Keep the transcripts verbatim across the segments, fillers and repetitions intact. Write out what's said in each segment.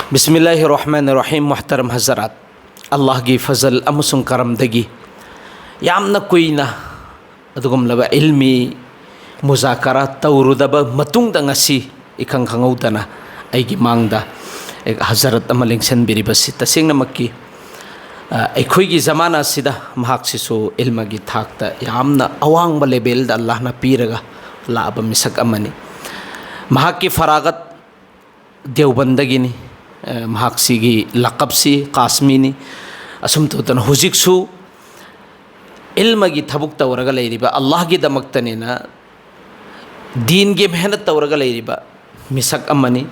ꯕꯤꯁꯃꯤꯜꯂꯥꯍꯤꯔ ꯔꯍꯃꯥꯅꯤꯔ ꯔꯍꯤꯝ꯫ ꯃꯨꯍꯇꯔꯝ ꯍꯖꯔꯥꯠ, ꯑꯜꯂꯥꯍꯒꯤ ꯐꯖꯜ ꯑꯃꯁꯨꯡ ꯀꯔꯝꯗꯒꯤ ꯌꯥꯝꯅ ꯀꯨꯏꯅ ꯑꯗꯨꯒꯨꯝꯂꯕ ꯏꯜꯃꯤ ꯃꯨꯖꯥꯀꯔꯥ ꯇꯧꯔꯨꯗꯕ ꯃꯇꯨꯡꯗ ꯉꯁꯤ ꯏꯈꯪ ꯈꯪꯍꯧꯗꯅ ꯑꯩꯒꯤ ꯃꯥꯡꯗ ꯍꯖꯔꯠ ꯑꯃ ꯂꯦꯡꯁꯤꯟꯕꯤꯔꯤꯕꯁꯤ ꯇꯁꯦꯡꯅꯃꯛꯀꯤ, ꯑ, ꯑꯩꯈꯣꯏꯒꯤ ꯖꯃꯥꯅꯥ ꯑꯁꯤꯗ ꯃꯍꯥꯛꯁꯤꯁꯨ ꯏꯜꯃꯒꯤ ꯊꯥꯛꯇ ꯌꯥꯝꯅ ꯑꯋꯥꯡꯕ ꯂꯦꯕꯦꯜꯗ ꯑꯜꯂꯥꯍꯅ ꯄꯤꯔꯒ ꯂꯥꯛꯑꯕ ꯃꯤꯁꯛ ꯑꯃꯅꯤ꯫ ꯃꯍꯥꯛꯀꯤ ꯐꯔꯥꯒꯠ ꯗꯦꯎꯕꯟꯗꯒꯤꯅꯤ꯫ ꯑ, ꯃꯍꯥꯛꯁꯤꯒꯤ ꯂꯀꯞꯁꯤ ꯀꯥꯁꯃꯤꯅꯤ꯫ ꯑꯁꯨꯝ ꯇꯧꯗꯅ ꯍꯧꯖꯤꯛꯁꯨ ꯏꯜꯃꯒꯤ ꯊꯕꯛ ꯇꯧꯔꯒ ꯂꯩꯔꯤꯕ, ꯑꯜꯂꯥꯍꯒꯤꯗꯃꯛꯇꯅꯦꯅ ꯗꯤꯟꯒꯤ ꯃꯦꯍꯅꯠ ꯇꯧꯔꯒ ꯂꯩꯔꯤꯕ ꯃꯤꯁꯛ ꯑꯃꯅꯤ꯫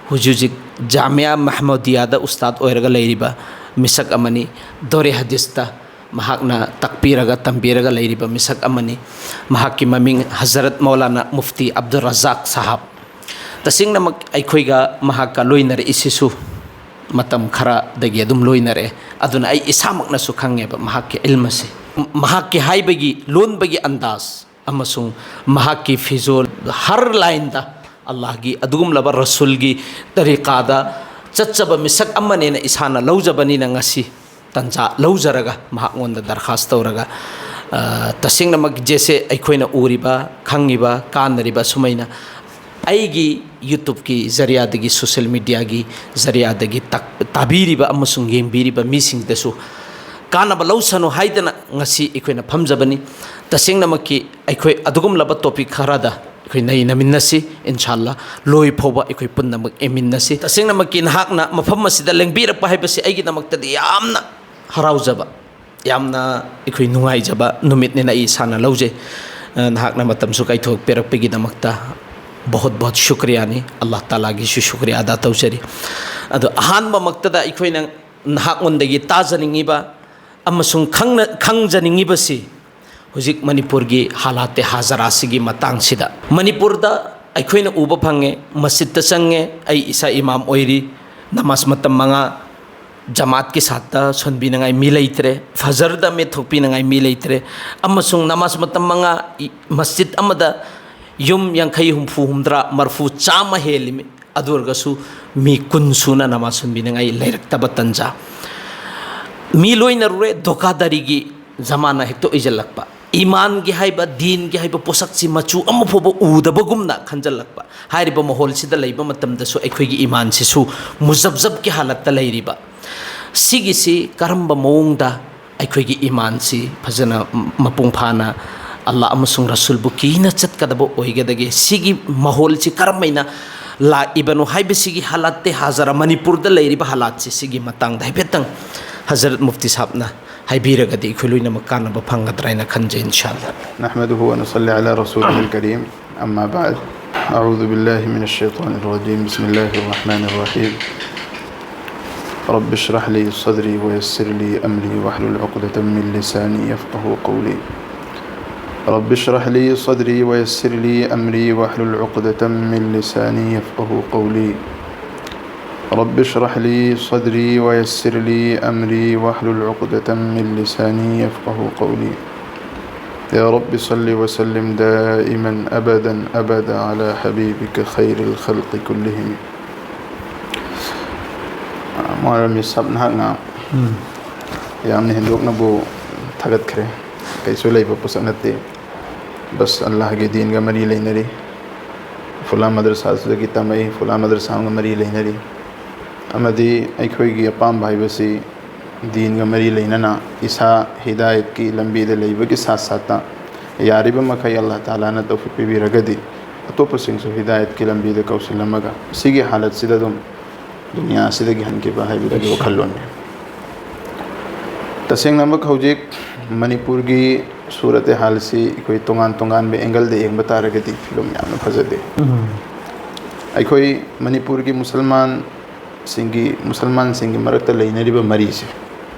ꯍꯧꯖꯤꯛ ꯍꯧꯖꯤꯛ ꯖꯥꯃꯤꯌꯥ ꯃꯍꯃꯨꯗꯤꯌꯥꯗ ꯎꯁꯇꯥꯗ ꯑꯣꯏꯔꯒ ꯂꯩꯔꯤꯕ ꯃꯤꯁꯛ ꯑꯃꯅꯤ꯫ ꯗꯣꯔꯦ ꯍꯗꯤꯁꯇ ꯃꯍꯥꯛꯅ ꯇꯥꯛꯄꯤꯔꯒ ꯇꯝꯕꯤꯔꯒ ꯂꯩꯔꯤꯕ ꯃꯤꯁꯛ ꯑꯃꯅꯤ꯫ ꯃꯍꯥꯛꯀꯤ ꯃꯃꯤꯡ ꯍꯖꯔꯠ ꯃꯧꯂꯥꯅꯥ ꯃꯨꯐꯇꯤ ꯑꯕꯗꯨꯜ ꯔꯖꯥꯛ ꯁꯥꯍꯥꯕ꯫ ꯇꯁꯦꯡꯅꯃꯛ ꯑꯩꯈꯣꯏꯒ ꯃꯍꯥꯛꯀ ꯂꯣꯏꯅꯔꯛꯏꯁꯤꯁꯨ ꯃꯇꯝ ꯈꯔꯗꯒꯤ ꯑꯗꯨꯝ ꯂꯣꯏꯅꯔꯛꯑꯦ꯫ ꯑꯗꯨꯅ ꯑꯩ ꯏꯁꯥꯃꯛꯅꯁꯨ ꯈꯪꯉꯦꯕ ꯃꯍꯥꯛꯀꯤ ꯏꯜꯃꯁꯦ꯫ ꯃꯍꯥꯛꯀꯤ ꯍꯥꯏꯕꯒꯤ, ꯂꯣꯟꯕꯒꯤ ꯑꯟꯗꯥꯖ ꯑꯃꯁꯨꯡ ꯃꯍꯥꯛꯀꯤ ꯐꯤꯖꯣꯜ, ꯍꯔ ꯂꯥꯏꯟꯗ ꯑꯜꯂꯥꯍꯒꯤ ꯑꯗꯨꯒꯨꯝꯂꯕ ꯔꯁꯨꯜꯒꯤ ꯇꯔꯤꯀꯥꯗ ꯆꯠꯆꯕ ꯃꯤꯁꯛ ꯑꯃꯅꯦꯅ ꯏꯁꯥꯅ ꯂꯧꯖꯕꯅꯤꯅ ꯉꯁꯤ ꯇꯟꯖꯥ ꯂꯧꯖꯔꯒ ꯃꯍꯥꯛꯉꯣꯟꯗ ꯗꯔꯈꯥꯁ ꯇꯧꯔꯒ, ꯑ, ꯇꯁꯦꯡꯅꯃꯛ ꯖꯦꯁꯦ ꯑꯩꯈꯣꯏꯅ ꯎꯔꯤꯕ, ꯈꯪꯉꯤꯕ, ꯀꯥꯟꯅꯔꯤꯕ ꯁꯨꯃꯥꯏꯅ ꯑꯩꯒꯤ YouTubeꯀꯤ ꯖꯔꯤꯌꯥꯗꯒꯤ, ꯁꯣꯁꯦꯜ ꯃꯤꯗꯤꯌꯥꯒꯤ ꯖꯔꯤꯌꯥꯗꯒꯤ ꯇꯥꯛ-, ꯇꯥꯕꯤꯔꯤꯕ ꯑꯃꯁꯨꯡ ꯌꯦꯡꯕꯤꯔꯤꯕ ꯃꯤꯁꯤꯡꯗꯁꯨ ꯀꯥꯟꯅꯕ ꯂꯧꯁꯅꯨ ꯍꯥꯏꯗꯅ ꯉꯁꯤ ꯑꯩꯈꯣꯏꯅ ꯐꯝꯖꯕꯅꯤ꯫ ꯇꯁꯦꯡꯅꯃꯛꯀꯤ ꯑꯩꯈꯣꯏ ꯑꯗꯨꯒꯨꯝꯂꯕ ꯇꯣꯄꯤꯛ ꯈꯔꯗ ꯑꯩꯈꯣꯏ ꯅꯩꯅꯃꯤꯟꯅꯁꯤ, ꯏꯟꯁꯥꯜꯂꯥ꯫ ꯂꯣꯏ ꯐꯥꯎꯕ ꯑꯩꯈꯣꯏ ꯄꯨꯝꯅꯃꯛ ꯌꯦꯡꯃꯤꯟꯅꯁꯤ꯫ ꯇꯁꯦꯡꯅꯃꯛꯀꯤ ꯅꯍꯥꯛꯅ ꯃꯐꯝ ꯑꯁꯤꯗ ꯂꯦꯡꯕꯤꯔꯛꯄ ꯍꯥꯏꯕꯁꯤ ꯑꯩꯒꯤꯗꯃꯛꯇꯗꯤ ꯌꯥꯝꯅ ꯍꯔꯥꯎꯖꯕ, ꯌꯥꯝꯅ ꯑꯩꯈꯣꯏ ꯅꯨꯡꯉꯥꯏꯖꯕ ꯅꯨꯃꯤꯠꯅꯦꯅ ꯑꯩ ꯏꯁꯥꯅ ꯂꯧꯖꯩ꯫ ꯑ, ꯅꯍꯥꯛꯅ ꯃꯇꯝꯁꯨ ꯀꯥꯏꯊꯣꯛꯄꯤꯔꯛꯄꯒꯤꯗꯃꯛꯇ ꯕꯍꯨꯠ ꯕꯍꯨꯠ ꯁꯨꯀ꯭ꯔꯤꯌꯥꯅꯤ, ꯑꯜꯂꯥꯍ ꯇꯥꯂꯥꯒꯤꯁꯨ ꯁꯨꯀ꯭ꯔꯤꯌꯥ ꯑꯗꯥ ꯇꯧꯖꯔꯤ꯫ ꯑꯗꯣ ꯑꯍꯥꯟꯕꯃꯛꯇꯗ ꯑꯩꯈꯣꯏꯅ ꯅꯍꯥꯛꯉꯣꯟꯗꯒꯤ ꯇꯥꯖꯅꯤꯡꯉꯤꯕ ꯑꯃꯁꯨꯡ ꯈꯪꯅ-, ꯈꯪꯖꯅꯤꯡꯉꯤꯕꯁꯤ ꯍꯧꯖꯤꯛ ꯃꯅꯤꯄꯨꯔꯒꯤ ꯍꯥꯂꯥꯇꯦ ꯍꯥꯖꯔꯥꯁꯤꯒꯤ ꯃꯇꯥꯡꯁꯤꯗ꯫ ꯃꯅꯤꯄꯨꯔꯗ ꯑꯩꯈꯣꯏꯅ ꯎꯕ ꯐꯪꯉꯦ, ꯃꯁꯖꯤꯠꯇ ꯆꯪꯉꯦ, ꯑꯩ ꯏꯁꯥ ꯏꯃꯥꯝ ꯑꯣꯏꯔꯤ, ꯅꯃꯥꯖ ꯃꯇꯝ ꯃꯉꯥ ꯖꯃꯥꯠꯀꯤ ꯁꯥꯠꯇ ꯁꯣꯟꯕꯤꯅꯉꯥꯏ ꯃꯤ ꯂꯩꯇ꯭ꯔꯦ, ꯐꯖꯔꯗ ꯃꯦꯠꯊꯣꯛꯄꯤꯅꯉꯥꯏ ꯃꯤ ꯂꯩꯇ꯭ꯔꯦ, ꯑꯃꯁꯨꯡ ꯅꯃꯥꯖ ꯃꯇꯝ ꯃꯉꯥ ꯏ-, ꯃꯁꯖꯤꯠ ꯑꯃꯗ ꯌꯨꯝ ꯌꯥꯡꯈꯩ, ꯍꯨꯝꯐꯨ, ꯍꯨꯝꯗ꯭ꯔꯥ, ꯃꯔꯐꯨ, ꯆꯥꯝꯃ ꯍꯦꯜꯂꯤꯃꯤ꯫ ꯑꯗꯨ ꯑꯣꯏꯔꯒꯁꯨ ꯃꯤ ꯀꯨꯟ ꯁꯨꯅ ꯅꯃꯥꯖ ꯁꯣꯟꯕꯤꯅꯤꯡꯉꯥꯏ ꯂꯩꯔꯛꯇꯕ ꯇꯟꯖꯥ꯫ ꯃꯤ ꯂꯣꯏꯅꯔꯨꯔꯦ, ꯙꯣꯀꯥꯗꯥꯔꯤꯒꯤ ꯖꯃꯥꯅꯥ ꯍꯦꯛꯇ ꯑꯣꯏꯁꯤꯜꯂꯛꯄ꯫ ꯏꯃꯥꯟꯒꯤ ꯍꯥꯏꯕ, ꯗꯤꯟꯒꯤ ꯍꯥꯏꯕ ꯄꯣꯠꯁꯛꯁꯤ ꯃꯆꯨ ꯑꯃ ꯐꯥꯎꯕ ꯎꯗꯕꯒꯨꯝꯅ ꯈꯟꯖꯜꯂꯛꯄ꯫ ꯍꯥꯏꯔꯤꯕ ꯃꯥꯍꯣꯜꯁꯤꯗ ꯂꯩꯕ ꯃꯇꯝꯗꯁꯨ ꯑꯩꯈꯣꯏꯒꯤ ꯏꯃꯥꯟꯁꯤꯁꯨ ꯃꯨꯖꯕꯖꯕꯀꯤ ꯍꯥꯂꯠꯇ ꯂꯩꯔꯤꯕ꯫ ꯁꯤꯒꯤꯁꯤ ꯀꯔꯝꯕ ꯃꯑꯣꯡꯗ ꯑꯩꯈꯣꯏꯒꯤ ꯏꯃꯥꯟꯁꯤ ꯐꯖꯅ ꯃꯄꯨꯡ ꯐꯥꯅ ꯑꯜꯂꯥꯍ ꯑꯃꯁꯨꯡ ꯔꯁꯨꯜꯕꯨ ꯀꯤꯅ ꯆꯠꯀꯗꯕ ꯑꯣꯏꯒꯗꯒꯦ? ꯁꯤꯒꯤ ꯃꯥꯍꯣꯜꯁꯤ ꯀꯔꯝꯍꯥꯏꯅ ꯂꯥꯛꯏꯕꯅꯣ ꯍꯥꯏꯕꯁꯤꯒꯤ ꯍꯥꯂꯥꯠꯇꯦ ꯍꯥꯖꯔ, ꯃꯅꯤꯄꯨꯔꯗ ꯂꯩꯔꯤꯕ ꯍꯥꯂꯥꯠꯁꯤ, ꯁꯤꯒꯤ ꯃꯇꯥꯡꯗ ꯍꯥꯏꯐꯦꯠꯇꯪ ꯍꯖꯔꯠ ꯃꯨꯐꯇꯤ ꯁꯥꯍꯕꯅ ꯍꯥꯏꯕꯤꯔꯒꯗꯤ ꯑꯩꯈꯣꯏ ꯂꯣꯏꯅꯃꯛ ꯀꯥꯟꯅꯕ ꯐꯪꯒꯗ꯭ꯔꯥ ꯍꯥꯏꯅ ꯈꯟꯖꯩ, ꯏꯟꯁꯥ ꯑꯜꯂꯥꯍ꯫ نحمده ونصلي على رسوله الكريم. أما بعد، أعوذ بالله من الشيطان الرجيم. بسم الله الرحمن الرحيم. رب اشرح لي صدري ويسر لي أمري واحلل عقدة من لساني يفقه قولي. رب اشرح لي صدري ويسر لي أمري واحلل عقدة من لساني يفقه قولي. رب اشرح لي صدري ويسر لي أمري واحلل عقدة من لساني يفقه قولي. يا رب صل وسلم دائما أبدا أبدا على حبيبك خير الخلق كلهم. ꯃꯣꯏꯔꯥꯡ ꯃꯤꯁ ꯁꯥꯍꯕ, ꯅꯍꯥꯛꯅ ꯎꯝ꯫ ꯌꯥꯝꯅ ꯍꯦꯟꯗꯣꯛꯅꯕꯨ ꯊꯥꯒꯠꯈ꯭ꯔꯦ꯫ ꯀꯩꯁꯨ ꯂꯩꯕ ꯄꯣꯠꯁꯛ ꯅꯠꯇꯦ꯫ ꯕꯁ ꯑꯜꯂꯥꯍꯒꯤ ꯗꯤꯟꯒ ꯃꯔꯤ ꯂꯩꯅꯔꯤ, ꯐꯨꯂꯥ ꯃꯗꯔꯁꯥꯗꯒꯤ ꯇꯝꯃꯛꯏ, ꯐꯨꯂꯥ ꯃꯗꯔꯁꯥ ꯑꯃꯒ ꯃꯔꯤ ꯂꯩꯅꯔꯤ, ꯑꯃꯗꯤ ꯑꯩꯈꯣꯏꯒꯤ ꯑꯄꯥꯝꯕ ꯍꯥꯏꯕꯁꯤ ꯗꯤꯟꯒ ꯃꯔꯤ ꯂꯩꯅꯅ ꯏꯁꯥ ꯍꯤꯗꯥꯌꯠꯀꯤ ꯂꯝꯕꯤꯗ ꯂꯩꯕꯒꯤ ꯁꯥꯠ ꯁꯥꯠꯇ ꯌꯥꯔꯤꯕ ꯃꯈꯩ ꯑꯜꯂꯥꯍ ꯇꯥꯂꯥꯅ ꯇꯧꯐꯤꯛ ꯄꯤꯕꯤꯔꯒꯗꯤ ꯑꯇꯣꯞꯄꯁꯤꯡꯁꯨ ꯍꯤꯗꯥꯌꯠꯀꯤ ꯂꯝꯕꯤꯗ ꯀꯧꯁꯤꯜꯂꯝꯃꯒ ꯁꯤꯒꯤ ꯍꯥꯂꯠꯁꯤꯗ ꯑꯗꯨꯝ ꯗꯨꯅꯤꯌꯥ ꯑꯁꯤꯗꯒꯤ ꯍꯟꯈꯤꯕ ꯍꯥꯏꯕꯗꯨꯒꯤ ꯋꯥꯈꯜꯂꯣꯟꯅꯤ꯫ ꯇꯁꯦꯡꯅꯃꯛ ꯍꯧꯖꯤꯛ ꯃꯅꯤꯄꯨꯔꯒꯤ ꯁꯨꯔꯠ ꯑꯦ ꯍꯥꯜꯁꯤ ꯑꯩꯈꯣꯏ ꯇꯣꯉꯥꯟ ꯇꯣꯉꯥꯟꯕ ꯑꯦꯡꯒꯜꯗ ꯌꯦꯡꯕ ꯇꯥꯔꯒꯗꯤ ꯐꯤꯕꯝ ꯌꯥꯝꯅ ꯐꯖꯗꯦ꯫ ꯎꯝ꯫ ꯑꯩꯈꯣꯏ ꯃꯅꯤꯄꯨꯔꯒꯤ ꯃꯨꯁꯜꯃꯥꯟꯁꯤꯡꯒꯤ, ꯃꯨꯁꯜꯃꯥꯟꯁꯤꯡꯒꯤ ꯃꯔꯛꯇ ꯂꯩꯅꯔꯤꯕ ꯃꯔꯤꯁꯦ,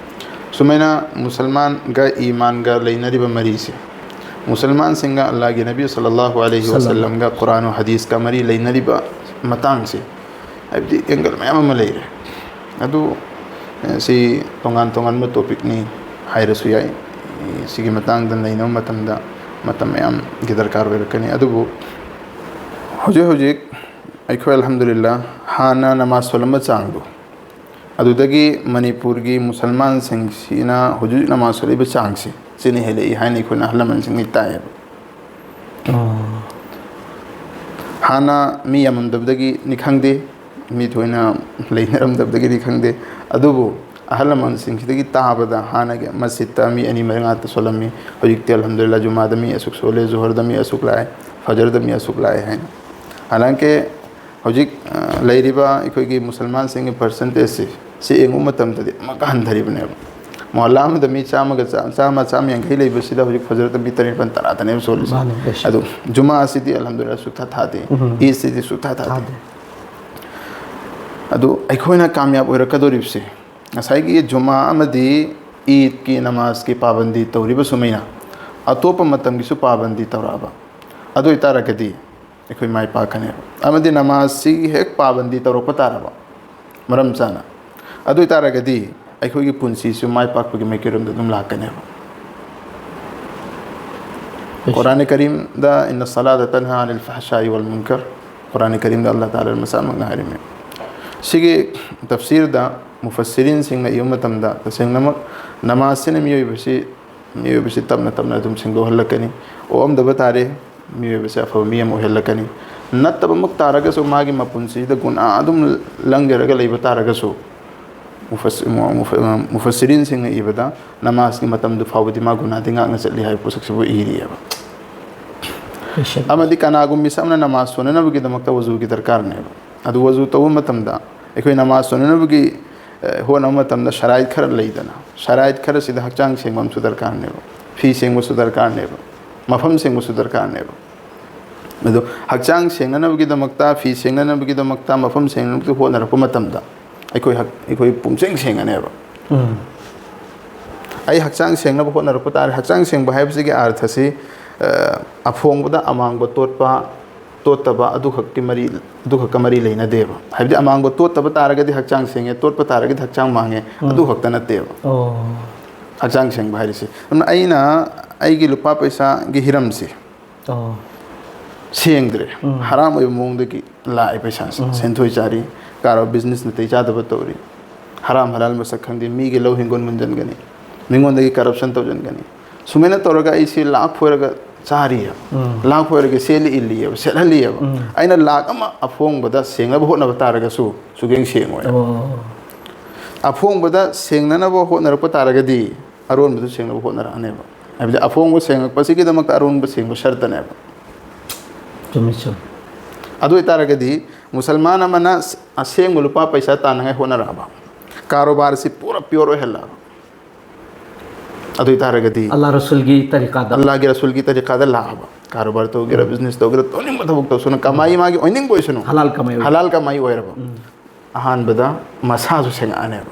ꯁꯨꯃꯥꯏꯅ ꯃꯨꯁꯜꯃꯥꯟꯒ ꯏꯃꯥꯟꯒ ꯂꯩꯅꯔꯤꯕ ꯃꯔꯤꯁꯦ, ꯃꯨꯁꯜꯃꯥꯟꯁꯤꯡꯒ ꯑꯜꯂꯥꯍꯒꯤ ꯅꯕꯤ ꯁꯜꯂꯜꯂꯥꯍꯨ ꯑꯂꯩꯍꯤ ꯁꯜꯂꯝ꯫ ꯋꯁꯜꯂꯝꯒ ꯀꯨꯔꯥꯟ ꯍꯗꯤꯁꯀ ꯃꯔꯤ ꯂꯩꯅꯔꯤꯕ ꯃꯇꯥꯡꯁꯦ, ꯍꯥꯏꯕꯗꯤ ꯑꯦꯡꯒꯜ ꯃꯌꯥꯝ ꯑꯃ ꯂꯩꯔꯦ꯫ ꯑꯗꯨ, ꯑꯦ, ꯁꯤ ꯇꯣꯉꯥꯟ ꯇꯣꯉꯥꯟꯕ ꯇꯣꯄꯤꯛꯅꯤ ꯍꯥꯏꯔꯁꯨ ꯌꯥꯏ꯫ ꯁꯤꯒꯤ ꯃꯇꯥꯡꯗ ꯅꯩꯅꯕ ꯃꯇꯝꯗ ꯃꯇꯝ ꯃꯌꯥꯝꯒꯤ ꯗꯔꯀꯥꯔ ꯑꯣꯏꯔꯛꯀꯅꯤ꯫ ꯑꯗꯨꯕꯨ ꯍꯧꯖꯤꯛ ꯍꯧꯖꯤꯛ ꯑꯩꯈꯣꯏ ꯑꯜꯍꯝꯗꯨꯂꯤꯜꯂꯥ ꯍꯥꯟꯅ ꯅꯃꯥꯖ ꯁꯣꯜꯂꯝꯕ ꯆꯥꯡꯗꯣ, ꯑꯗꯨꯗꯒꯤ ꯃꯅꯤꯄꯨꯔꯒꯤ ꯃꯨꯁꯜꯃꯥꯟꯁꯤꯡꯁꯤꯅ ꯍꯧꯖꯤꯛ ꯅꯃꯥꯖ ꯁꯣꯜꯂꯤꯕ ꯆꯥꯡꯁꯤ, ꯁꯤꯅ ꯍꯦꯜꯂꯛꯏ ꯍꯥꯏꯅ ꯑꯩꯈꯣꯏꯅ ꯑꯍꯜ ꯂꯃꯟꯁꯤꯡꯗꯒꯤ ꯇꯥꯏꯌꯦꯕ꯫ ꯍꯥꯟꯅ ꯃꯤ ꯌꯥꯝꯃꯝꯗꯕꯗꯒꯤꯅꯤ ꯈꯪꯗꯦ, ꯃꯤ ꯊꯣꯏꯅ ꯂꯩꯅꯔꯝꯗꯕꯗꯒꯤꯅꯤ ꯈꯪꯗꯦ, ꯑꯗꯨꯕꯨ ꯑꯍꯜ ꯂꯃꯟꯁꯤꯡꯁꯤꯗꯒꯤ ꯇꯥꯕꯗ, ꯍꯥꯟꯅꯒꯤ ꯃꯁꯖꯤꯠꯇ ꯃꯤ ꯑꯅꯤ ꯃꯔꯤ ꯉꯥꯛꯇ ꯁꯣꯜꯂꯝꯃꯤ, ꯍꯧꯖꯤꯛꯇꯤ ꯑꯜꯍꯝꯗꯨꯂꯤꯜꯂꯥ ꯖꯨꯃꯥꯗ ꯃꯤ ꯑꯁꯨꯛ ꯁꯣꯜꯂꯦ, ꯖꯨꯍꯔꯗ ꯃꯤ ꯑꯁꯨꯛ ꯂꯥꯛꯑꯦ, ꯐꯖꯔꯗ ꯃꯤ ꯑꯁꯨꯛ ꯂꯥꯛꯑꯦ ꯍꯥꯏꯅ꯫ ꯍꯥꯂꯥꯡꯀꯤ ꯍꯧꯖꯤꯛ, ꯑ, ꯂꯩꯔꯤꯕ ꯑꯩꯈꯣꯏꯒꯤ ꯃꯨꯁꯜꯃꯥꯟꯁꯤꯡꯒꯤ ꯄꯔꯁꯦꯟꯇꯦꯖꯁꯤ, ꯁꯤ ꯌꯦꯡꯕ ꯃꯇꯝꯗꯗꯤ ꯑꯃꯨꯛꯀ ꯍꯟꯊꯔꯤꯕꯅꯦꯕ꯫ ꯃꯣꯍꯜꯂꯥ ꯑꯃꯗ ꯃꯤ ꯆꯥꯝꯃꯒ ꯆꯥ-, ꯆꯥꯝꯃ, ꯆꯥꯝꯃ ꯌꯥꯡꯈꯩ ꯂꯩꯕꯁꯤꯗ ꯍꯧꯖꯤꯛ ꯐꯖꯔꯗ ꯃꯤ ꯇꯔꯦꯠ, ꯅꯤꯄꯥꯜ, ꯇꯔꯥꯗꯅꯦꯕ ꯁꯣꯜꯂꯤꯁꯦ꯫ ꯃꯥꯅꯦ, ꯕꯦꯁ꯫ ꯑꯗꯨ ꯖꯨꯃꯥꯁꯤꯗꯤ ꯑꯜꯍꯝꯗꯨꯂꯤꯜꯂꯥ ꯁꯨꯛꯊꯥ ꯊꯥꯗꯦ꯫ ꯎꯝ꯫ ꯏꯗꯁꯤꯗꯤ ꯁꯨꯛꯊꯥ ꯊꯥꯗꯦ꯫ ꯊꯥꯗꯦ꯫ ꯑꯗꯨ ꯑꯩꯈꯣꯏꯅ ꯀꯥꯃꯌꯥꯕ ꯑꯣꯏꯔꯛꯀꯗꯧꯔꯤꯕꯁꯦ, ꯉꯁꯥꯏꯒꯤ ꯖꯨꯃꯥ ꯑꯃꯗꯤ ꯏꯗꯀꯤ ꯅꯃꯥꯖꯀꯤ ꯄꯥꯕꯟꯗꯤ ꯇꯧꯔꯤꯕ ꯁꯨꯃꯥꯏꯅ ꯑꯇꯣꯞꯄ ꯃꯇꯝꯒꯤꯁꯨ ꯄꯥꯕꯟꯗꯤ ꯇꯧꯔꯛꯑꯕ, ꯑꯗꯨ ꯑꯣꯏꯇꯥꯔꯒꯗꯤ ꯑꯩꯈꯣꯏ ꯃꯥꯏ ꯄꯥꯛꯀꯅꯦꯕ꯫ ꯑꯃꯗꯤ ꯅꯃꯥꯖꯁꯤ ꯍꯦꯛ ꯄꯥꯕꯟꯗꯤ ꯇꯧꯔꯛꯄ ꯇꯥꯔꯕ, ꯃꯔꯝ ꯆꯥꯅ, ꯑꯗꯨ ꯑꯣꯏꯇꯥꯔꯒꯗꯤ ꯑꯩꯈꯣꯏꯒꯤ ꯄꯨꯟꯁꯤꯁꯨ ꯃꯥꯏ ꯄꯥꯛꯄꯒꯤ ꯃꯥꯏꯀꯩꯔꯣꯝꯗ ꯑꯗꯨꯝ ꯂꯥꯛꯀꯅꯦꯕ꯫ ꯏꯁ꯫ ꯀꯨꯔꯥꯟ ꯀꯔꯤꯝꯗ "ꯏꯟꯅ ꯁꯂꯥꯇ ꯇꯟꯍꯥ ꯑꯅꯤꯜ ꯐꯍꯁꯥꯏ ꯋꯥꯜ ꯃꯨꯟꯀꯔ", ꯀꯨꯔꯥꯟ ꯀꯔꯤꯝꯗ ꯑꯜꯂꯥꯍ ꯇꯥꯂꯥꯅ ꯃꯁꯥꯃꯛꯅ ꯍꯥꯏꯔꯝꯃꯤ꯫ ꯁꯤꯒꯤ ꯇꯐꯁꯤꯔꯗ ꯃꯨꯐꯁꯤꯔꯤꯟꯁꯤꯡꯅ ꯏꯕ ꯃꯇꯝꯗ, ꯇꯁꯦꯡꯅꯃꯛ ꯅꯃꯥꯖꯁꯤꯅ ꯃꯤꯑꯣꯏꯕꯁꯤ, ꯃꯤꯑꯣꯏꯕꯁꯤ ꯇꯞꯅ ꯇꯞꯅ ꯑꯗꯨꯝ ꯁꯦꯡꯗꯣꯛꯍꯜꯂꯛꯀꯅꯤ, ꯑꯣꯛꯑꯝꯗꯕ ꯇꯥꯔꯦ, ꯃꯤꯑꯣꯏꯕꯁꯦ ꯑꯐꯕ ꯃꯤ ꯑꯃ ꯑꯣꯏꯍꯜꯂꯛꯀꯅꯤ꯫ ꯅꯠꯇꯕꯃꯛ ꯇꯥꯔꯒꯁꯨ, ꯃꯥꯒꯤ ꯃꯄꯨꯟꯁꯤꯗ ꯒꯨꯅꯥ ꯑꯗꯨꯝ ꯂꯪꯖꯔꯒ ꯂꯩꯕ ꯇꯥꯔꯒꯁꯨ, ꯃꯨꯐꯁ-, ꯃꯨ-, ꯃꯨꯐ-, ꯃꯨꯐꯁꯤꯔꯤꯟꯁꯤꯡꯅ ꯏꯕꯗ ꯅꯃꯥꯖꯀꯤ ꯃꯇꯝꯗꯨ ꯐꯥꯎꯕꯗꯤ ꯃꯥ ꯒꯨꯅꯥꯗꯤ ꯉꯥꯛꯅ ꯆꯠꯂꯤ ꯍꯥꯏꯕ ꯄꯣꯠꯁꯛꯁꯤꯕꯨ ꯏꯔꯤꯑꯕ꯫ ꯑꯃꯗꯤ ꯀꯅꯥꯒꯨꯝꯕ ꯃꯤꯁꯛ ꯑꯃꯅ ꯅꯃꯥꯖ ꯁꯣꯟꯅꯅꯕꯒꯤꯗꯃꯛꯇ ꯋꯖꯨꯒꯤ ꯗꯔꯀꯥꯔꯅꯦꯕ꯫ ꯑꯗꯨ ꯋꯖꯨ ꯇꯧꯕ ꯃꯇꯝꯗ ꯑꯩꯈꯣꯏ ꯅꯃꯥꯖ ꯁꯣꯟꯅꯅꯕꯒꯤ, ꯑꯦ, ꯍꯣꯠꯅꯕ ꯃꯇꯝꯗ ꯁꯔꯥꯏꯠ ꯈꯔ ꯂꯩꯗꯅ, ꯁꯔꯥꯏꯠ ꯈꯔꯁꯤꯗ ꯍꯛꯆꯥꯡ ꯁꯦꯡꯕ ꯑꯃꯁꯨ ꯗꯔꯀꯥꯔꯅꯦꯕ, ꯐꯤ ꯁꯦꯡꯕꯁꯨ ꯗꯔꯀꯥꯔꯅꯦꯕ, ꯃꯐꯝ ꯁꯦꯡꯕꯁꯨ ꯗꯔꯀꯥꯔꯅꯦꯕ꯫ ꯑꯗꯣ ꯍꯛꯆꯥꯡ ꯁꯦꯡꯅꯅꯕꯒꯤꯗꯃꯛꯇ, ꯐꯤ ꯁꯦꯡꯅꯅꯕꯒꯤꯗꯃꯛꯇ, ꯃꯐꯝ ꯁꯦꯡꯅꯅꯕꯒꯤ ꯍꯣꯠꯅꯔꯛꯄ ꯃꯇꯝꯗ ꯑꯩꯈꯣꯏ ꯍꯛ-, ꯑꯩꯈꯣꯏ ꯄꯨꯝꯁꯦꯡ ꯁꯦꯡꯒꯅꯦꯕ꯫ ꯎꯝ꯫ ꯑꯩ ꯍꯛꯆꯥꯡ ꯁꯦꯡꯅꯕ ꯍꯣꯠꯅꯔꯛꯄ ꯇꯥꯔꯦ꯫ ꯍꯛꯆꯥꯡ ꯁꯦꯡꯕ ꯍꯥꯏꯕꯁꯤꯒꯤ ꯑꯥꯔꯊꯁꯤ, ꯑ, ꯑꯐꯣꯡꯕꯗ ꯑꯃꯥꯡꯕ ꯇꯣꯠꯄ, ꯇꯣꯠꯇꯕ ꯑꯗꯨꯈꯛꯀꯤ ꯃꯔꯤ, ꯑꯗꯨꯈꯛꯀ ꯃꯔꯤ ꯂꯩꯅꯗꯦꯕ꯫ ꯍꯥꯏꯕꯗꯤ ꯑꯃꯥꯡꯕ ꯇꯣꯠꯇꯕ ꯇꯥꯔꯒꯗꯤ ꯍꯛꯆꯥꯡ ꯁꯦꯡꯉꯦ, ꯇꯣꯠꯄ ꯇꯥꯔꯒꯗꯤ ꯍꯛꯆꯥꯡ ꯃꯥꯡꯉꯦ, ꯎꯝ꯫ ꯑꯗꯨꯈꯛꯇ ꯅꯠꯇꯦꯕ꯫ ꯑꯣ꯫ ꯍꯛꯆꯥꯡ ꯁꯦꯡꯕ ꯍꯥꯏꯔꯤꯁꯤ꯫ ꯑꯗꯨꯅ ꯑꯩꯅ ꯑꯩꯒꯤ ꯂꯨꯄꯥ ꯄꯩꯁꯥꯒꯤ ꯍꯤꯔꯝꯁꯤ ꯑꯣ꯫ ꯁꯦꯡꯗ꯭ꯔꯦ꯫ ꯎꯝ꯫ ꯍꯔꯥꯝ ꯑꯣꯏꯕ ꯃꯑꯣꯡꯗꯒꯤ ꯂꯥꯛꯑꯦ ꯄꯩꯁꯥꯁꯦ꯫ ꯎꯝ꯫ ꯁꯦꯟꯊꯣꯏ ꯆꯥꯔꯤ, ꯀꯥꯔꯣ business ꯅꯥꯇꯩ ꯆꯥꯗꯕ ꯇꯧꯔꯤ, ꯍꯔꯥꯝ ꯍꯂꯥꯜ ꯃꯁꯛ ꯈꯪꯗꯦ, ꯃꯤꯒꯤ ꯂꯧ ꯍꯤꯡꯒꯣꯜ ꯃꯨꯟꯖꯟꯒꯅꯤ, ꯃꯤꯉꯣꯟꯗꯒꯤ corruption ꯇꯧꯖꯟꯒꯅꯤ꯫ ꯁꯨꯃꯥꯏꯅ ꯇꯧꯔꯒ ꯑꯩꯁꯦ ꯂꯥꯛ ꯐꯣꯏꯔꯒ ꯆꯥꯔꯤꯑꯕ꯫ ꯎꯝ꯫ ꯂꯥꯛ ꯐꯣꯏꯔꯒ ꯁꯦꯠꯂꯤ ꯏꯜꯂꯤꯑꯕ, ꯁꯦꯠꯍꯜꯂꯤꯑꯕ꯫ ꯎꯝ꯫ ꯑꯩꯅ ꯂꯥꯛ ꯑꯃ ꯑꯐꯣꯡꯕꯗ ꯁꯦꯡꯅꯕ ꯍꯣꯠꯅꯕ ꯇꯥꯔꯒꯁꯨ ꯁꯨꯛꯁꯦꯡ ꯁꯦꯡꯉꯣꯏ꯫ ꯑꯣ꯫ ꯑꯐꯣꯡꯕꯗ ꯁꯦꯡꯅꯅꯕ ꯍꯣꯠꯅꯔꯛꯄ ꯇꯥꯔꯒꯗꯤ ꯑꯔꯣꯟꯕꯗꯨ ꯁꯦꯡꯅꯕ ꯍꯣꯠꯅꯔꯛꯑꯅꯦꯕ꯫ ꯍꯥꯏꯕꯗꯤ ꯑꯐꯣꯡꯕ ꯁꯦꯡꯉꯛꯄꯁꯤꯒꯤꯗꯃꯛꯇ ꯑꯔꯣꯟꯕ ꯁꯦꯡꯕ ꯁꯔꯇꯅꯦꯕ꯫ ꯆꯨꯝꯃꯤ, ꯆꯨꯝꯃꯤ꯫ ꯑꯗꯨ ꯑꯣꯏꯇꯥꯔꯒꯗꯤ ꯃꯨꯁꯜꯃꯥꯟ ꯑꯃꯅ ꯑꯁꯦꯡꯕ ꯂꯨꯄꯥ ꯄꯩꯁꯥ ꯇꯥꯟꯅꯉꯥꯏ ꯍꯣꯠꯅꯔꯛꯑꯕ, ꯀꯥꯔꯣꯕꯥꯔꯁꯤ ꯄꯨꯔꯥ pure ꯑꯣꯏꯍꯜꯂꯛꯑꯕ, ꯑꯗꯨ ꯑꯣꯏꯇꯥꯔꯒꯗꯤ ꯑꯜꯂꯥ ꯔꯁꯨꯜꯒꯤ ꯇꯔꯤꯀꯥꯗ꯫ ꯑꯜꯂꯥꯒꯤ ꯔꯁꯨꯜꯒꯤ ꯇꯔꯤꯀꯥꯗ ꯂꯥꯛꯑꯕ, ꯀꯥꯔꯣꯕꯥꯔ ꯇꯧꯒꯦꯔꯥ, ꯎꯝ꯫ Business ꯇꯧꯒꯦꯔꯥ, ꯇꯧꯅꯤꯡꯕ ꯊꯕꯛ ꯇꯧꯁꯅꯨ, ꯀꯃꯥꯏ ꯃꯥꯒꯤ ꯑꯣꯏꯅꯤꯡꯕ ꯑꯣꯏꯁꯅꯨ, ꯍꯂꯥꯜ ꯀꯃꯥꯏ ꯑꯣꯏ-, ꯍꯂꯥꯜ ꯀꯃꯥꯏ ꯑꯣꯏꯔꯕ꯫ ꯎꯝ꯫ ꯑꯍꯥꯟꯕꯗ ꯃꯁꯥꯁꯨ ꯁꯦꯡꯉꯛꯑꯅꯦꯕ꯫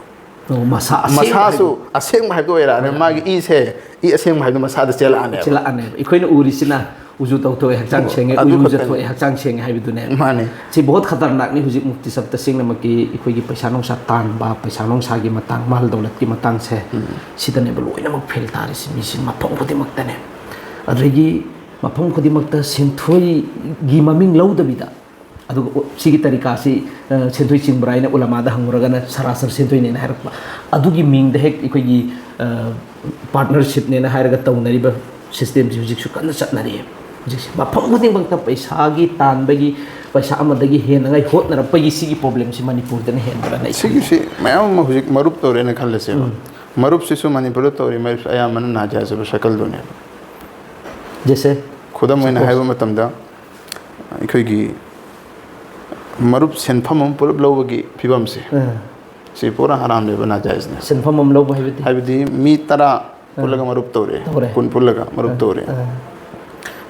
ꯑꯣ, ꯃꯁꯥ ꯑꯁꯦꯡꯕ ꯃꯁꯥꯁꯨ ꯍꯥꯏꯗꯣ꯫ ꯑꯁꯦꯡꯕ ꯍꯥꯏꯕꯗꯣ ꯑꯣꯏꯔꯛꯑꯅꯦꯕ꯫ ꯑꯣꯏꯔꯛꯑꯅꯤ꯫ ꯃꯥꯒꯤ ꯏꯁꯦ, ꯏ ꯑꯁꯦꯡꯕ ꯍꯥꯏꯕꯗꯣ ꯃꯁꯥꯗ ꯆꯦꯜꯂꯛꯑꯅꯦꯕ꯫ ꯆꯦꯜꯂꯛꯑꯅꯦꯕ꯫ ꯑꯩꯈꯣꯏꯅ ꯎꯔꯤꯁꯤꯅ ꯎꯖꯨ ꯇꯧꯊꯣꯛꯑꯦ, ꯍꯛꯆꯥꯡ ꯑꯣ, ꯁꯦꯡꯉꯦ, ꯑꯗꯨ ꯎꯖꯨ ꯈꯛꯇꯅꯤ꯫ ꯆꯠꯊꯣꯛꯑꯦ, ꯍꯛꯆꯥꯡ ꯁꯦꯡꯉꯦ ꯍꯥꯏꯕꯗꯨꯅꯦ꯫ ꯃꯥꯅꯦ꯫ ꯁꯤ ꯕꯣꯍꯠ ꯈꯇꯔꯅꯥꯛꯅꯤ꯫ ꯍꯧꯖꯤꯛ ꯃꯨꯛꯇꯤ ꯁꯞ ꯇꯁꯦꯡꯅꯃꯛꯀꯤ ꯑꯩꯈꯣꯏꯒꯤ ꯄꯩꯁꯥ ꯅꯨꯡꯁꯥ ꯇꯥꯟꯕ, ꯄꯩꯁꯥ ꯅꯨꯡꯁꯥꯒꯤ ꯃꯇꯥꯡ, ꯃꯥꯜ ꯗꯧꯂꯠꯀꯤ ꯃꯇꯥꯡꯁꯦ, ꯎꯝ꯫ ꯁꯤꯗꯅꯦꯕ ꯂꯣꯏꯅꯃꯛ ꯐꯦꯜ ꯇꯥꯔꯤꯁꯤ, ꯃꯤꯁꯤꯡ ꯃꯐꯝ ꯈꯨꯗꯤꯡꯃꯛꯇꯅꯦ꯫ ꯑꯗꯨꯗꯒꯤ ꯃꯐꯝ ꯈꯨꯗꯤꯡꯃꯛꯇ ꯁꯦꯟꯊꯣꯏꯒꯤ ꯃꯃꯤꯡ ꯂꯧꯗꯕꯤꯗ, ꯑꯗꯨꯒ ꯎ-, ꯁꯤꯒꯤ ꯇꯔꯤꯀꯥꯁꯤ, ꯑ, ꯁꯦꯟꯊꯣꯏ ꯆꯤꯡꯕ꯭ꯔꯥ ꯍꯥꯏꯅ ꯎꯂꯃꯥꯗ ꯍꯪꯉꯨꯔꯒꯅ ꯁꯔꯥꯁꯔ ꯁꯦꯟꯊꯣꯏꯅꯦꯅ ꯍꯥꯏꯔꯛꯄ꯫ ꯑꯗꯨꯒꯤ ꯃꯤꯡꯗ ꯍꯦꯛ ꯑꯩꯈꯣꯏꯒꯤ, ꯑ, partnership ꯅꯦꯅ ꯍꯥꯏꯔꯒ ꯇꯧꯅꯔꯤꯕ system ꯁꯤ ꯍꯧꯖꯤꯛꯁꯨ ꯀꯟꯅ ꯆꯠꯅꯔꯤꯌꯦ꯫ ꯍꯧꯖꯤꯛꯁꯦ ꯃꯐꯝ ꯈꯨꯗꯤꯡꯃꯛꯇ ꯄꯩꯁꯥꯒꯤ ꯇꯥꯟꯕꯒꯤ, ꯄꯩꯁꯥ ꯑꯃꯗꯒꯤ ꯍꯦꯟꯅꯉꯥꯏ ꯍꯣꯠꯅꯔꯛꯄꯒꯤ ꯁꯤꯒꯤ problem ꯁꯤ ꯃꯅꯤꯄꯨꯔꯗꯅ ꯍꯦꯟꯕ꯭ꯔꯥꯅ ꯑꯩ ꯈꯜꯂꯤ꯫ ꯁꯤꯒꯤꯁꯤ ꯃꯌꯥꯝ ꯑꯃ ꯍꯧꯖꯤꯛ ꯃꯔꯨꯞ ꯇꯧꯔꯦꯅ ꯈꯜꯂꯁꯦꯕ꯫ ꯎꯝ꯫ ꯃꯔꯨꯞꯁꯤꯁꯨ ꯃꯅꯤꯄꯨꯔꯗ ꯇꯧꯔꯤ ꯃꯔꯨꯞꯁꯦ ꯑꯌꯥꯝꯕꯅ ꯅꯥꯖꯥꯏꯖ ꯑꯣꯏꯕ ꯁꯔꯀꯜꯗꯨꯅꯦꯕ꯫ ꯖꯦꯁꯦ? ꯈꯨꯗꯝ ꯑꯣꯏꯅ suppose꯫ ꯍꯥꯏꯕ ꯃꯇꯝꯗ, ꯑꯩꯈꯣꯏꯒꯤ ꯃꯔꯨꯞ ꯁꯦꯟꯐꯝ ꯑꯃ ꯄꯨꯂꯞ ꯂꯧꯕꯒꯤ ꯐꯤꯕꯝꯁꯦ, ꯑꯥ꯫ ꯁꯤ ꯄꯨꯔꯥ ꯍꯔꯥꯝꯅꯦꯕ, ꯅꯥꯖꯥꯏꯖꯅꯦ꯫ ꯁꯦꯟꯐꯝ ꯑꯃ ꯂꯧꯕ ꯍꯥꯏꯕꯗꯤ? ꯍꯥꯏꯕꯗꯤ ꯃꯤ ꯇꯔꯥ ꯑꯥ꯫ ꯄꯨꯜꯂꯒ ꯃꯔꯨꯞ ꯇꯧꯔꯦ, ꯇꯧꯔꯦ꯫ ꯀꯨꯟ ꯄꯨꯜꯂꯒ ꯃꯔꯨꯞ ꯑꯥ, ꯇꯧꯔꯦ꯫ ꯑꯥ꯫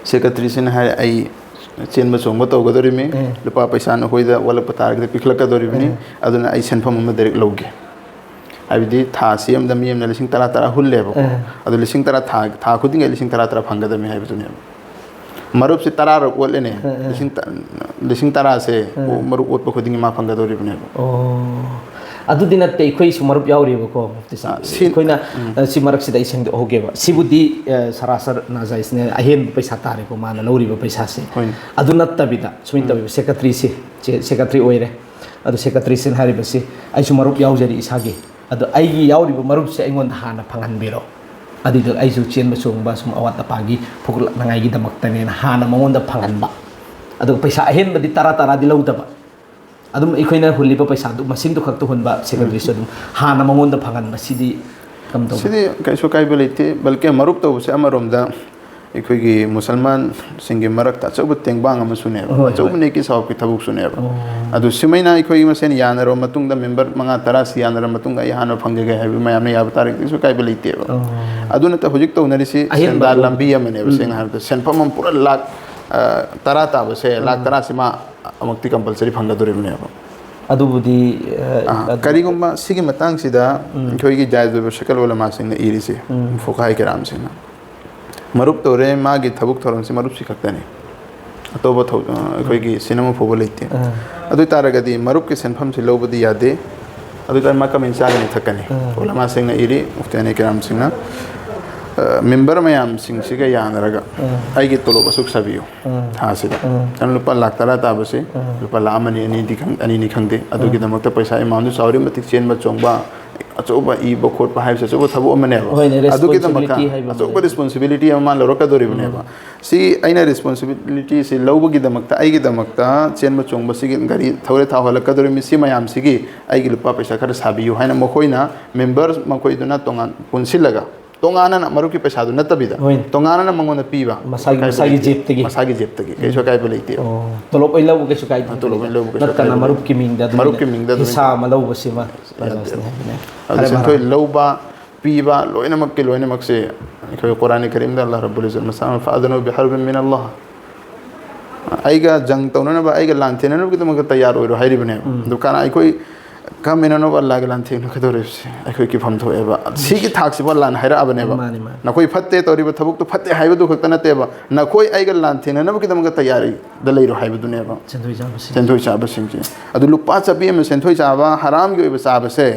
Secretary ꯁꯤꯅ ꯍꯥꯏꯔꯦ, "ꯑꯩ ꯆꯦꯟꯕ ꯆꯣꯡꯕ ꯇꯧꯒꯗꯧꯔꯤꯃꯤ, ꯑꯥ꯫ ꯂꯨꯄꯥ ꯄꯩꯁꯥ ꯅꯈꯣꯏꯗ ꯋꯥꯠꯂꯛꯄ ꯇꯥꯔꯒꯗꯤ ꯄꯤꯈꯠꯂꯛꯀꯗꯧꯔꯤꯕꯅꯤ, ꯑꯥ꯫ ꯑꯗꯨꯅ ꯑꯩ ꯁꯦꯟꯐꯝ ꯑꯃ direct ꯂꯧꯒꯦ"꯫ ꯍꯥꯏꯕꯗꯤ ꯊꯥꯁꯤ ꯑꯃꯗ ꯃꯤ ꯑꯃꯅ ꯂꯤꯁꯤꯡ ꯇꯔꯥ ꯇꯔꯥ ꯍꯨꯜꯂꯦꯕꯀꯣ꯫ ꯑꯥ꯫ ꯑꯗꯨ ꯂꯤꯁꯤꯡ ꯇꯔꯥ ꯊꯥ, ꯊꯥ ꯈꯨꯗꯤꯡꯒꯤ ꯂꯤꯁꯤꯡ ꯇꯔꯥ ꯇꯔꯥ ꯐꯪꯒꯗꯕꯅꯤ ꯍꯥꯏꯕꯗꯨꯅꯦꯕ꯫ ꯃꯔꯨꯞꯁꯦ ꯇꯔꯥꯔꯛ ꯑꯣꯠꯂꯦꯅꯦ꯫ ꯑꯥ, ꯑꯥ꯫ ꯂꯤꯁꯤꯡ ꯇ-, ꯂꯤꯁꯤꯡ ꯇꯔꯥꯁꯦ ꯑꯥ꯫ ꯃꯔꯨꯞ ꯑꯣꯠꯄ ꯈꯨꯗꯤꯡꯒꯤ ꯃꯥ ꯐꯪꯒꯗꯧꯔꯤꯕꯅꯦꯕ꯫ ꯑꯣ꯫ ꯑꯗꯨꯗꯤ ꯅꯠꯇꯦ, ꯑꯩꯈꯣꯏꯁꯨ ꯃꯔꯨꯞ ꯌꯥꯎꯔꯤꯕꯀꯣ, ꯃꯨꯐꯇꯤ ꯁꯥꯍꯕ꯫ ꯑꯥ, ꯁꯤ-, ꯑꯩꯈꯣꯏꯅ, ꯎꯝ꯫ ꯑ, ꯁꯤ ꯃꯔꯛꯁꯤꯗ ꯑꯩ ꯁꯦꯡꯗꯣꯛꯍꯧꯒꯦꯕ꯫ ꯁꯤꯕꯨꯗꯤ, ꯑ, ꯁꯔꯥꯁꯔ ꯅꯥꯖꯥꯏꯖꯅꯦ, ꯑꯍꯦꯟꯕ ꯄꯩꯁꯥ ꯇꯥꯔꯦꯀꯣ ꯃꯥꯅ ꯂꯧꯔꯤꯕ ꯄꯩꯁꯥꯁꯦ꯫ ꯍꯣꯏꯅꯦ꯫ ꯑꯗꯨ ꯅꯠꯇꯕꯤꯗ ꯁꯨꯃꯥꯏꯅ ꯎꯝ꯫ ꯇꯧꯋꯦꯕ, ꯁꯦꯀ꯭ꯔꯦꯇꯔꯤꯁꯦ, ꯁꯦ-, ꯁꯦꯀ꯭ꯔꯦꯇꯔꯤ ꯑꯣꯏꯔꯦ꯫ ꯑꯗꯣ ꯁꯦꯀ꯭ꯔꯦꯇꯔꯤꯁꯤꯅ ꯍꯥꯏꯔꯤꯕꯁꯤ, ꯑꯩꯁꯨ ꯃꯔꯨꯞ ꯌꯥꯎꯖꯔꯤ ꯏꯁꯥꯒꯤ꯫ ꯑꯗꯣ ꯑꯩꯒꯤ ꯌꯥꯎꯔꯤꯕ ꯃꯔꯨꯞꯁꯦ ꯑꯩꯉꯣꯟꯗ ꯍꯥꯟꯅ ꯐꯪꯍꯟꯕꯤꯔꯣ꯫ ꯑꯗꯨꯏꯗꯨꯒ ꯑꯩꯁꯨ ꯆꯦꯟꯕ ꯆꯣꯡꯕ ꯁꯨꯝ ꯑꯋꯥꯠ ꯑꯄꯥꯒꯤ ꯐꯨꯒꯠꯂꯛꯅꯉꯥꯏꯒꯤꯗꯃꯛꯇꯅꯦꯅ ꯍꯥꯟꯅ ꯃꯉꯣꯟꯗ ꯐꯪꯍꯟꯕ꯫ ꯑꯗꯨꯒ ꯄꯩꯁꯥ ꯑꯍꯦꯟꯕꯗꯤ ꯇꯔꯥ ꯇꯔꯥꯗꯤ ꯂꯧꯗꯕ꯫ ꯑꯗꯨꯝ ꯑꯩꯈꯣꯏꯅ ꯍꯨꯜꯂꯤꯕ ꯄꯩꯁꯥꯗꯨ ꯃꯁꯤꯡꯗꯨ ꯈꯛꯇ ꯍꯨꯟꯕ, ꯁꯦꯀ꯭ꯔꯦꯇꯔꯤꯁꯨ ꯑꯗꯨꯝ ꯍꯥꯟꯅ ꯃꯉꯣꯟꯗ ꯐꯪꯍꯟꯕ꯫ ꯁꯤꯗꯤ ꯀꯝꯗꯧꯕ? ꯁꯤꯗꯤ ꯀꯩꯁꯨ ꯀꯥꯏꯕ ꯂꯩꯇꯦ꯫ ꯕꯜꯀꯤ ꯃꯔꯨꯞ ꯇꯧꯕꯁꯦ ꯑꯃꯔꯣꯝꯗ ꯑꯩꯈꯣꯏꯒꯤ ꯃꯨꯁꯜꯃꯥꯟꯁꯤꯡꯒꯤ ꯃꯔꯛꯇ ꯑꯆꯧꯕ ꯇꯦꯡꯕꯥꯡ ꯑꯃꯁꯨꯅꯦꯕ, ꯍꯣꯏ, ꯑꯆꯧꯕ ꯍꯣꯏ꯫ ꯅꯦꯀꯤ ꯁꯋꯥꯕꯀꯤ ꯊꯕꯛꯁꯨꯅꯦꯕ꯫ ꯑꯣ꯫ ꯑꯗꯨ ꯁꯤꯃꯩꯅ ꯑꯩꯈꯣꯏ ꯃꯁꯦꯟ ꯌꯥꯅꯔꯕ ꯃꯇꯨꯡꯗ, ꯃꯦꯝꯕꯔ ꯃꯉꯥ ꯇꯔꯥꯁꯤ ꯌꯥꯅꯔꯕ ꯃꯇꯨꯡꯗ ꯑꯩ ꯍꯥꯟꯅ ꯐꯪꯖꯒꯦ ꯍꯥꯏꯕ ꯃꯌꯥꯝꯅ ꯌꯥꯕ ꯇꯥꯔꯒꯗꯤ ꯀꯩꯁꯨ ꯀꯥꯏꯕ ꯂꯩꯇꯦꯕ꯫ ꯑꯣ꯫ ꯑꯗꯨ ꯅꯠꯇ ꯍꯧꯖꯤꯛ ꯇꯧꯅꯔꯤꯁꯤ ꯑꯍꯦꯟꯕ ꯁꯦꯟꯗꯥꯟ ꯑꯗꯨ ꯂꯝꯕꯤ ꯑꯃꯅꯦꯕ, ꯎꯝ꯫ ꯁꯦꯡꯅ ꯍꯥꯏꯔꯕꯗ ꯁꯦꯟꯐꯝ ꯑꯃ ꯄꯨꯔꯥ ꯂꯥꯛ, ꯑ, ꯇꯔꯥ ꯇꯥꯕꯁꯦ, ꯂꯥꯛ ꯎꯝ꯫ ꯇꯔꯥꯁꯤꯃ ꯑꯃꯨꯛꯇꯤ ꯀꯝꯄꯜꯁꯔꯤ ꯐꯪꯒꯗꯣꯔꯤꯕꯅꯦꯕ꯫ ꯑꯗꯨꯕꯨꯗꯤ, ꯑ, ꯑꯥ, ꯑꯗꯨ ꯀꯔꯤꯒꯨꯝꯕ ꯁꯤꯒꯤ ꯃꯇꯥꯡꯁꯤꯗ ꯎꯝ꯫ ꯑꯩꯈꯣꯏꯒꯤ ꯖꯥꯏꯖ ꯑꯣꯏꯕ ꯁꯦꯀꯜ ꯎꯂꯃꯥꯁꯤꯡꯅ ꯏꯔꯤꯁꯦ, ꯎꯝ꯫ ꯐꯨꯀꯥꯍꯥꯏ ꯀꯤꯔꯥꯝꯁꯤꯡꯅ, ꯃꯔꯨꯞ ꯇꯧꯔꯦ, ꯃꯥꯒꯤ ꯊꯕꯛ ꯊꯧꯔꯝꯁꯤ ꯃꯔꯨꯞꯁꯤ ꯈꯛꯇꯅꯤ, ꯑꯇꯣꯞꯄ ꯊꯧ-, ꯑ, ꯑꯩꯈꯣꯏꯒꯤ ꯁꯤꯟꯅ ꯐꯨꯕ ꯂꯩꯇꯦ꯫ ꯑꯥ꯫ ꯑꯗꯨ ꯑꯣꯏ ꯇꯥꯔꯒꯗꯤ ꯃꯔꯨꯞꯀꯤ ꯁꯦꯟꯐꯝꯁꯤ ꯂꯧꯕꯗꯤ ꯌꯥꯗꯦ꯫ ꯑꯗꯨ ꯑꯣꯏ ꯇꯥꯔꯗꯤ ꯃꯥ ꯀꯃꯥꯏꯅ ꯆꯥꯒꯅꯤ ꯊꯛꯀꯅꯤ? ꯑꯥ꯫ ꯎꯂꯃꯥꯁꯤꯡꯅ ꯏꯔꯤ, ꯃꯨꯐꯇꯤꯌꯥꯅꯤ ꯀꯤꯔꯥꯝꯁꯤꯡꯅ, ꯑ, ꯃꯦꯝꯕꯔ ꯃꯌꯥꯝꯁꯤꯡꯁꯤꯒ ꯌꯥꯅꯔꯒ ꯑꯥ꯫ ꯑꯩꯒꯤ ꯇꯣꯂꯣꯞ ꯑꯁꯨꯛ ꯁꯥꯕꯤꯌꯨ꯫ ꯎꯝ꯫ ꯊꯥꯁꯤꯗ꯫ ꯎꯝ꯫ ꯅꯪ ꯂꯨꯄꯥ ꯂꯥꯛ ꯇꯔꯥ ꯇꯥꯕꯁꯦ, ꯎꯝ꯫ ꯂꯨꯄꯥ ꯂꯥꯛ ꯑꯃꯅꯤ, ꯑꯅꯤꯗꯤ ꯈꯪ-, ꯑꯅꯤꯅꯤ ꯈꯪꯗꯦ꯫ ꯎꯝ꯫ ꯑꯗꯨꯒꯤꯗꯃꯛꯇ ꯄꯩꯁꯥ ꯑꯦꯃꯥꯎꯟꯗꯨ ꯆꯥꯎꯔꯤ ꯃꯇꯤꯛ ꯆꯦꯟꯕ ꯆꯣꯡꯕ, ꯑꯆꯧꯕ ꯏꯕ ꯈꯣꯠꯄ ꯍꯥꯏꯕꯁꯦ ꯑꯆꯧꯕ ꯊꯕꯛ ꯑꯃꯅꯦꯕ꯫ ꯍꯣꯏꯅꯦ, ꯑꯗꯨꯒꯤꯗꯃꯛꯇ responsibility ꯍꯥꯏꯕ ꯑꯃ ꯑꯆꯧꯕ ꯂꯩ꯫ Responsibility ꯑꯃ ꯃꯥ ꯂꯧꯔꯛꯀꯗꯧꯔꯤꯕꯅꯦꯕ꯫ ꯎꯝ꯫ ꯁꯤ ꯑꯩꯅ responsibility ꯁꯤ ꯂꯧꯕꯒꯤꯗꯃꯛꯇ, ꯑꯩꯒꯤꯗꯃꯛꯇ ꯆꯦꯟꯕ ꯆꯣꯡꯕꯁꯤꯒꯤ ꯒꯥꯔꯤ ꯊꯧꯔꯦ ꯊꯥꯎ ꯍꯜꯂꯛꯀꯗꯧꯔꯤꯕꯅꯤ, ꯁꯤ ꯃꯌꯥꯝꯁꯤꯒꯤ ꯑꯩꯒꯤ ꯂꯨꯄꯥ ꯄꯩꯁꯥ ꯈꯔ ꯁꯥꯕꯤꯌꯨ ꯍꯥꯏꯅ ꯃꯈꯣꯏꯅ ꯃꯦꯝꯕꯔ ꯃꯈꯣꯏꯗꯨꯅ ꯇꯣꯉꯥꯟ ꯄꯨꯟꯁꯤꯜꯂꯒ ꯇꯣꯉꯥꯟꯅ ꯃꯔꯨꯞꯀꯤ ꯄꯩꯁꯥꯗꯨ ꯅꯠꯇꯕꯤꯗ ꯍꯣꯏꯅꯦ꯫ ꯇꯣꯉꯥꯟꯅ ꯃꯉꯣꯟꯗ ꯄꯤꯕ꯫ ꯃꯁꯥꯒꯤ, ꯀꯩꯁꯨ ꯀꯥꯏꯕ ꯃꯁꯥꯒꯤ ꯂꯩꯇꯦ꯫ ꯖꯦꯕꯇꯒꯤ꯫ ꯃꯁꯥꯒꯤ ꯖꯦꯕꯇꯒꯤ꯫ ꯀꯩꯁꯨ ꯎꯝ꯫ ꯑꯀꯥꯏꯕ ꯂꯩꯇꯦꯕ꯫ ꯑꯣ, ꯇꯣꯂꯣꯞ ꯑꯣꯏꯅ ꯂꯧꯕ ꯀꯩꯁꯨ ꯀꯥꯏꯗꯦ꯫ ꯑ, ꯇꯣꯂꯣꯞ ꯑꯣꯏꯅ ꯂꯧꯕ ꯀꯩꯁꯨ ꯅꯠꯇꯅ ꯑꯀꯥꯏꯕ ꯂꯩꯇꯦ꯫ ꯃꯔꯨꯞꯀꯤ ꯃꯤꯡꯗ ꯑꯗꯨꯃꯥꯏꯅ ꯃꯔꯨꯞꯀꯤ ꯃꯤꯡꯗ ꯑꯗꯨꯃꯥꯏꯅ ꯍꯤꯁꯥ ꯂꯧꯕ꯫ ꯑꯃ ꯂꯧꯕꯁꯤꯃ ꯌꯥꯗꯦ꯫ ꯖꯥꯏꯖꯅꯤ ꯍꯥꯏꯕꯅꯦ꯫ ꯑꯗꯨ ꯐꯔꯦ, ꯁꯦꯟꯊꯣꯛ ꯃꯔꯨꯞ꯫ ꯂꯧꯕ, ꯄꯤꯕ, ꯂꯣꯏꯅꯃꯛꯀꯤ ꯂꯣꯏꯅꯃꯛꯁꯦ ꯑꯩꯈꯣꯏ ꯀꯨꯔꯥꯟ ꯀꯔꯤꯝꯗ ꯑꯜꯂꯥꯍ ꯔꯕꯨꯜ ꯏꯖꯠ ꯃꯁꯥꯅ "ꯐꯥꯗꯅꯨ ꯕꯤꯍꯔꯕꯤꯟ ꯃꯤꯅ ꯑꯜꯂꯥꯍ"꯫ ꯑꯩꯒ ꯖꯪ ꯇꯧꯅꯅꯕ, ꯑꯩꯒ ꯂꯥꯟ ꯊꯦꯡꯅꯅꯕꯒꯤꯗꯃꯛꯇ ꯇꯌꯥꯔ ꯑꯣꯏꯔꯣ ꯍꯥꯏꯔꯤꯕꯅꯦꯕ꯫ ꯎꯝ꯫ ꯑꯗꯨ ꯀꯅꯥ ꯑꯩꯈꯣꯏ ꯀꯃꯥꯏꯅꯅꯣꯕ ꯑꯜꯂꯥꯒ ꯂꯥꯟꯊꯦꯡꯅꯒꯗꯧꯔꯤꯕꯁꯦ? ꯑꯩꯈꯣꯏ ꯀꯤꯐꯝ ꯊꯣꯛꯑꯦꯕ꯫ ꯁꯤꯒꯤ ꯊꯥꯛꯁꯤꯕꯨ ꯑꯜꯂꯥꯅ ꯍꯥꯏꯔꯛꯑꯕꯅꯦꯕ꯫ ꯃꯥꯅꯤ, ꯃꯥꯅꯤ꯫ "ꯅꯈꯣꯏ ꯐꯠꯇꯦ, ꯇꯧꯔꯤꯕ ꯊꯕꯛꯇꯨ ꯐꯠꯇꯦ" ꯍꯥꯏꯕꯗꯨ ꯈꯛꯇ ꯅꯠꯇꯦꯕ, "ꯅꯈꯣꯏ ꯑꯩꯒ ꯂꯥꯟꯊꯦꯡꯅꯅꯕꯒꯤꯗꯃꯛꯇ ꯇꯌꯥꯔꯤꯗ ꯂꯩꯔꯣ" ꯍꯥꯏꯕꯗꯨꯅꯦꯕ꯫ ꯁꯦꯟꯊꯣꯏ ꯆꯥꯕꯁꯤꯡ꯫ ꯁꯦꯟꯊꯣꯏ ꯆꯥꯕꯁꯤꯡꯁꯦ꯫ ꯑꯗꯨ ꯂꯨꯄꯥ ꯆꯠꯄꯤ ꯑꯃ ꯁꯦꯟꯊꯣꯏ ꯆꯥꯕ, ꯍꯔꯥꯝꯒꯤ ꯑꯣꯏꯕ ꯆꯥꯕꯁꯦ,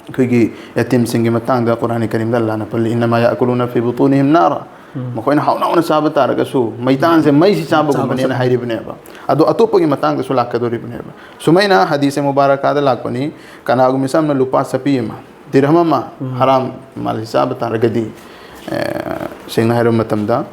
ꯑꯩꯈꯣꯏꯒꯤ ꯌꯇꯤꯝꯁꯤꯡꯒꯤ ꯃꯇꯥꯡꯗ ꯀꯨꯔꯥꯟ ꯀꯔꯤꯝꯗ ꯑꯜꯂꯥꯅ ꯄꯜꯂꯤ, "ꯏꯟꯅꯃꯥ ꯌꯥꯀꯨꯂꯨꯅ ꯐꯤ ꯕꯨꯇꯨꯅꯤꯍꯤꯝ ꯅꯥꯔ"꯫ ꯎꯝ꯫ ꯃꯈꯣꯏꯅ ꯍꯥꯎꯅ ꯍꯥꯎꯅ ꯆꯥꯕ ꯇꯥꯔꯒꯁꯨ ꯃꯩꯇꯥꯟꯁꯦ ꯃꯩꯁꯤ ꯆꯥꯕꯒꯨꯝꯕꯅꯦꯅ ꯆꯥꯕ ꯆꯞ ꯍꯥꯏꯔꯤꯕꯅꯦꯕ꯫ ꯑꯗꯣ ꯑꯇꯣꯞꯄꯒꯤ ꯃꯇꯥꯡꯗꯁꯨ ꯂꯥꯛꯀꯗꯧꯔꯤꯕꯅꯦꯕ꯫ ꯁꯨꯃꯥꯏꯅ ꯍꯗꯤꯁꯦ ꯃꯨꯕꯥꯔꯛꯀꯥꯗ ꯂꯥꯛꯄꯅꯤ, ꯀꯅꯥꯒꯨꯝꯕ ꯃꯤꯁꯛ ꯑꯃꯅ ꯂꯨꯄꯥ ꯆꯠꯄꯤ ꯑꯃ, ꯗꯤꯔꯍꯝ ꯑꯃ ꯎꯝ꯫ ꯍꯔꯥꯝ ꯃꯥꯜꯁꯤ ꯆꯥꯕ ꯇꯥꯔꯒꯗꯤ, ꯑꯦ, ꯁꯦꯡꯅ ꯍꯥꯏꯔꯕ ꯃꯇꯝꯗ,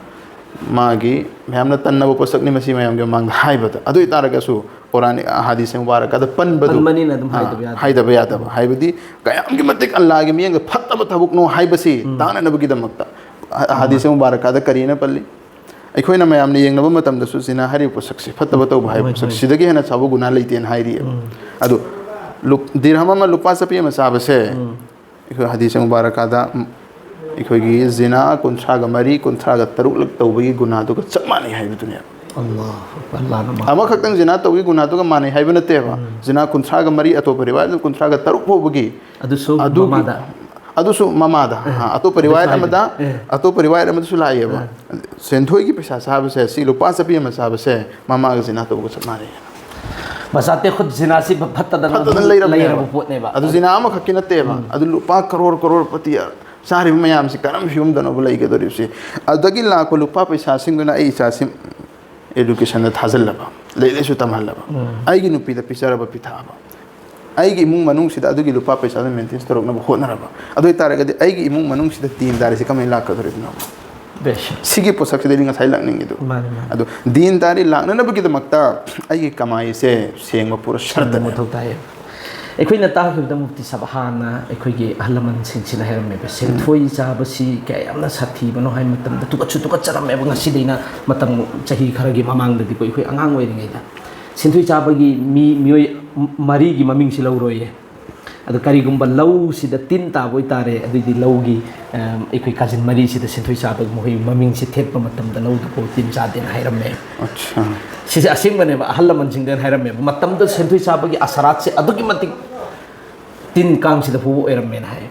ꯃꯥꯒꯤ ꯃꯌꯥꯝꯅ ꯇꯟꯅꯕ ꯄꯣꯠꯁꯛꯅꯤ ꯃꯁꯤ ꯃꯌꯥꯝꯒꯤ ꯃꯃꯥꯡꯗ ꯍꯥꯏꯕꯗ꯫ ꯑꯗꯨ ꯑꯣꯏꯇꯥꯔꯒꯁꯨ ꯀꯨꯔꯥꯟ ꯍꯗꯤꯁ ꯃꯨꯕꯥꯔꯛꯀꯥꯗ ꯄꯟꯕꯗꯨ, ꯄꯟꯕꯅꯤꯅ ꯑꯗꯨꯝ ꯑꯥ, ꯍꯥꯏꯗꯕ ꯌꯥꯗꯦ꯫ ꯍꯥꯏꯗꯕ ꯌꯥꯗꯕ꯫ ꯍꯥꯏꯕꯗꯤ ꯀꯌꯥꯝꯒꯤ ꯃꯇꯤꯛ ꯑꯜꯂꯥꯒꯤ ꯃꯤꯠꯌꯦꯡꯗ ꯐꯠꯇꯕ ꯊꯕꯛꯅꯣ ꯍꯥꯏꯕꯁꯤ ꯎꯝ꯫ ꯇꯥꯛꯅꯅꯕꯒꯤꯗꯃꯛꯇ ꯍ-, ꯍꯗꯤꯁ ꯃꯨꯕꯥꯔꯛꯀꯥꯗ ꯀꯔꯤꯅ ꯄꯜꯂꯤ? ꯑꯩꯈꯣꯏꯅ ꯃꯌꯥꯝꯅ ꯌꯦꯡꯅꯕ ꯃꯇꯝꯗꯁꯨ ꯖꯤꯅꯥ ꯍꯥꯏꯔꯤꯕ ꯄꯣꯠꯁꯛꯁꯤ, ꯐꯠꯇꯕ ꯇꯧꯕ ꯍꯥꯏꯕ ꯍꯣꯏ, ꯄꯣꯠꯁꯛ, ꯍꯣꯏ꯫ ꯁꯤꯗꯒꯤ ꯍꯦꯟꯅ ꯆꯥꯎꯕ ꯒꯨꯅꯥ ꯂꯩꯇꯦꯅ ꯍꯥꯏꯔꯤꯑꯕ꯫ ꯎꯝ꯫ ꯑꯗꯨ ꯂꯨꯞ-, ꯗꯤꯔꯍꯝ ꯑꯃ ꯂꯨꯄꯥ ꯆꯠꯄꯤ ꯑꯃ ꯆꯥꯕꯁꯦ, ꯎꯝ꯫ ꯑꯩꯈꯣꯏ ꯍꯗꯤꯁ ꯃꯨꯕꯥꯔꯛꯀꯥꯗ, ꯎꯝ, ꯑꯩꯈꯣꯏꯒꯤ ꯖꯤꯅꯥ ꯀꯨꯟꯊ꯭ꯔꯥꯒ ꯃꯔꯤ, ꯀꯨꯟꯊ꯭ꯔꯥꯒ ꯇꯔꯨꯛꯂꯛ ꯇꯧꯕꯒꯤ ꯒꯨꯅꯥꯗꯨꯒ ꯆꯞ ꯃꯥꯟꯅꯩ ꯍꯥꯏꯕꯗꯨꯅꯦꯕ꯫ ꯑꯜꯂꯥꯍꯨ ꯑꯛꯕꯔ, ꯑꯜꯂꯥꯍꯅ ꯃꯥ-, ꯑꯃꯈꯛꯇꯪ ꯖꯤꯅꯥ ꯇꯧꯕꯒꯤ ꯒꯨꯅꯥꯗꯨꯒ ꯃꯥꯟꯅꯩ ꯍꯥꯏꯕ ꯅꯠꯇꯦꯕ꯫ ꯎꯝ꯫ ꯖꯤꯅꯥ ꯀꯨꯟꯊ꯭ꯔꯥꯒ ꯃꯔꯤ, ꯑꯇꯣꯞꯄ ꯔꯤꯋꯥꯌꯠ ꯀꯨꯟꯊ꯭ꯔꯥꯒ ꯇꯔꯨꯛ ꯐꯥꯎꯕꯒꯤ ꯑꯗꯨꯁꯨ ꯑꯗꯨꯒꯤ, ꯃꯃꯥꯗ꯫ ꯑꯗꯨꯁꯨ ꯃꯃꯥꯗ, ꯑꯦ, ꯑꯥ, ꯑꯇꯣꯞꯄ ꯑꯗꯨꯁꯨ ꯔꯤꯋꯥꯌꯠ ꯍꯥꯏꯕꯅꯦ꯫ ꯑꯃꯗ, ꯑꯦ꯫ ꯑꯇꯣꯞꯄ ꯔꯤꯋꯥꯌꯠ ꯑꯃꯗꯁꯨ ꯂꯥꯛꯑꯦꯕ꯫ ꯑꯦ꯫ ꯁꯦꯟꯊꯣꯏꯒꯤ ꯄꯩꯁꯥ ꯆꯥꯕꯁꯦ, ꯁꯤ ꯂꯨꯄꯥ ꯆꯠꯄꯤ ꯑꯃ ꯆꯥꯕꯁꯦ ꯃꯃꯥꯒ ꯖꯤꯅꯥ ꯇꯧꯕꯒ ꯆꯞ ꯃꯥꯟꯅꯩ꯫ ꯃꯆꯥꯇꯦ ꯈꯨꯠ ꯖꯤꯅꯥꯁꯤ ꯐꯠꯇꯗꯅ ꯐꯠꯇꯗꯅ ꯑꯗꯨꯝ ꯂꯩꯔꯕꯅꯦꯕ꯫ ꯂꯩꯔꯕ ꯄꯣꯠꯅꯦꯕ꯫ ꯑꯗꯨ ꯖꯤꯅꯥ ꯑꯃꯈꯛꯀꯤ ꯅꯠꯇꯦꯕ꯫ ꯎꯝ꯫ ꯑꯗꯨ ꯂꯨꯄꯥ ꯀꯔꯣꯔ ꯀꯔꯣꯔ ꯄꯇꯤ ꯆꯥꯔꯤꯕ ꯃꯌꯥꯝꯁꯤ ꯀꯔꯝꯕ ꯐꯤꯕꯝꯗꯅꯣꯕ ꯂꯩꯒꯗꯧꯔꯤꯕꯁꯤ? ꯑꯗꯨꯗꯒꯤ ꯂꯥꯛꯄ ꯂꯨꯄꯥ ꯄꯩꯁꯥꯁꯤꯡꯗꯨꯅ ꯑꯩ ꯏꯆꯥꯁꯤ ꯑꯦꯗꯨꯀꯦꯁꯟꯗ ꯊꯥꯖꯤꯜꯂꯕ, ꯂꯥꯏꯔꯤꯛ ꯂꯥꯏꯁꯨ ꯇꯝꯍꯜꯂꯕ, ꯎꯝ꯫ ꯑꯩꯒꯤ ꯅꯨꯄꯤꯗ ꯄꯤꯖꯔꯕ ꯄꯤꯊꯛꯑꯕ, ꯑꯩꯒꯤ ꯏꯃꯨꯡ ꯃꯅꯨꯡꯁꯤꯗ ꯑꯗꯨꯒꯤ ꯂꯨꯄꯥ ꯄꯩꯁꯥꯗꯨ ꯃꯦꯟꯇꯦꯟꯁ ꯇꯧꯔꯛꯅꯕ ꯍꯣꯠꯅꯔꯕ, ꯑꯗꯨ ꯑꯣꯏꯇꯥꯔꯒꯗꯤ ꯑꯩꯒꯤ ꯏꯃꯨꯡ ꯃꯅꯨꯡꯁꯤꯗ ꯗꯤꯟꯗꯥꯔꯤꯁꯤ ꯀꯃꯥꯏꯅ ꯂꯥꯛꯀꯗꯧꯔꯤꯕꯅꯣ? ꯕꯦꯁ꯫ ꯁꯤꯒꯤ ꯄꯣꯠꯁꯛꯁꯤꯗ ꯑꯩꯗꯤ ꯉꯁꯥꯏ ꯂꯥꯛꯅꯤꯡꯉꯤꯗꯣ꯫ ꯃꯥꯅꯤ, ꯃꯥꯅꯤ꯫ ꯑꯗꯨ ꯗꯤꯟꯗꯥꯔꯤ ꯂꯥꯛꯅꯅꯕꯒꯤꯗꯃꯛꯇ ꯑꯩꯒꯤ ꯀꯃꯥꯏꯁꯦ ꯁꯦꯡꯕ ꯄꯨꯔꯥ ꯁꯦꯡꯕ ꯁꯔꯇꯅꯦ꯫ ꯃꯊꯧ ꯇꯥꯏꯌꯦ꯫ ꯑꯩꯈꯣꯏꯅ ꯇꯥꯈꯤꯕꯗ ꯃꯨꯐꯇꯤ ꯁꯥꯕ ꯍꯥꯟꯅ ꯑꯩꯈꯣꯏꯒꯤ ꯑꯍꯜ ꯂꯃꯟꯁꯤꯡꯁꯤꯅ ꯍꯥꯏꯔꯝꯃꯦꯕ, ꯁꯦꯟꯊꯣꯏ ꯆꯥꯕꯁꯤ ꯀꯌꯥ ꯌꯥꯝꯅ ꯁꯥꯊꯤꯕꯅꯣ ꯍꯥꯏꯕ ꯃꯇꯝꯗ ꯇꯨꯀꯠꯁꯨ ꯇꯨꯀꯠꯆꯔꯝꯃꯦꯕ꯫ ꯉꯁꯤꯗꯩꯅ ꯃꯇꯝ ꯆꯍꯤ ꯈꯔꯒꯤ ꯃꯃꯥꯡꯗꯗꯤꯀꯣ, ꯑꯩꯈꯣꯏ ꯑꯉꯥꯡ ꯑꯣꯏꯔꯤꯉꯩꯗ ꯁꯦꯟꯊꯣꯏ ꯆꯥꯕꯒꯤ ꯃꯤ, ꯃꯤꯑꯣꯏ ꯃꯔꯤꯒꯤ ꯃꯃꯤꯡꯁꯤ ꯂꯧꯔꯣꯏꯌꯦ꯫ ꯑꯗꯣ ꯀꯔꯤꯒꯨꯝꯕ ꯂꯧꯁꯤꯗ ꯇꯤꯟ ꯇꯥꯕ ꯑꯣꯏꯇꯥꯔꯦ, ꯑꯗꯨꯏꯗꯤ ꯂꯧꯒꯤ, ꯑ, ꯑꯩꯈꯣꯏ ꯀꯥꯖꯤꯟ ꯃꯔꯤꯁꯤꯗ ꯁꯦꯟꯊꯣꯏ ꯆꯥꯕꯒꯤ ꯃꯈꯣꯏ ꯃꯃꯤꯡꯁꯦ ꯊꯦꯠꯄ ꯃꯇꯝꯗ ꯂꯧꯗꯨ ꯐꯥꯎ ꯇꯤꯟ ꯆꯥꯗꯦꯅ ꯍꯥꯏꯔꯝꯃꯦ꯫ ꯑꯠꯁꯥ꯫ ꯁꯤꯁꯦ ꯑꯁꯦꯡꯕꯅꯦꯕ, ꯑꯍꯜ ꯂꯃꯟꯁꯤꯡꯗꯅ ꯍꯥꯏꯔꯝꯃꯦꯕ꯫ ꯃꯇꯝꯗꯨꯗ ꯁꯦꯟꯊꯣꯏ ꯆꯥꯕꯒꯤ ꯑꯁꯔꯥꯠꯁꯦ ꯑꯗꯨꯛꯀꯤ ꯃꯇꯤꯛ ꯇꯤꯟ ꯀꯥꯡꯁꯤꯗ ꯐꯥꯎꯕ ꯑꯣꯏꯔꯝꯃꯦꯅ ꯍꯥꯏ꯫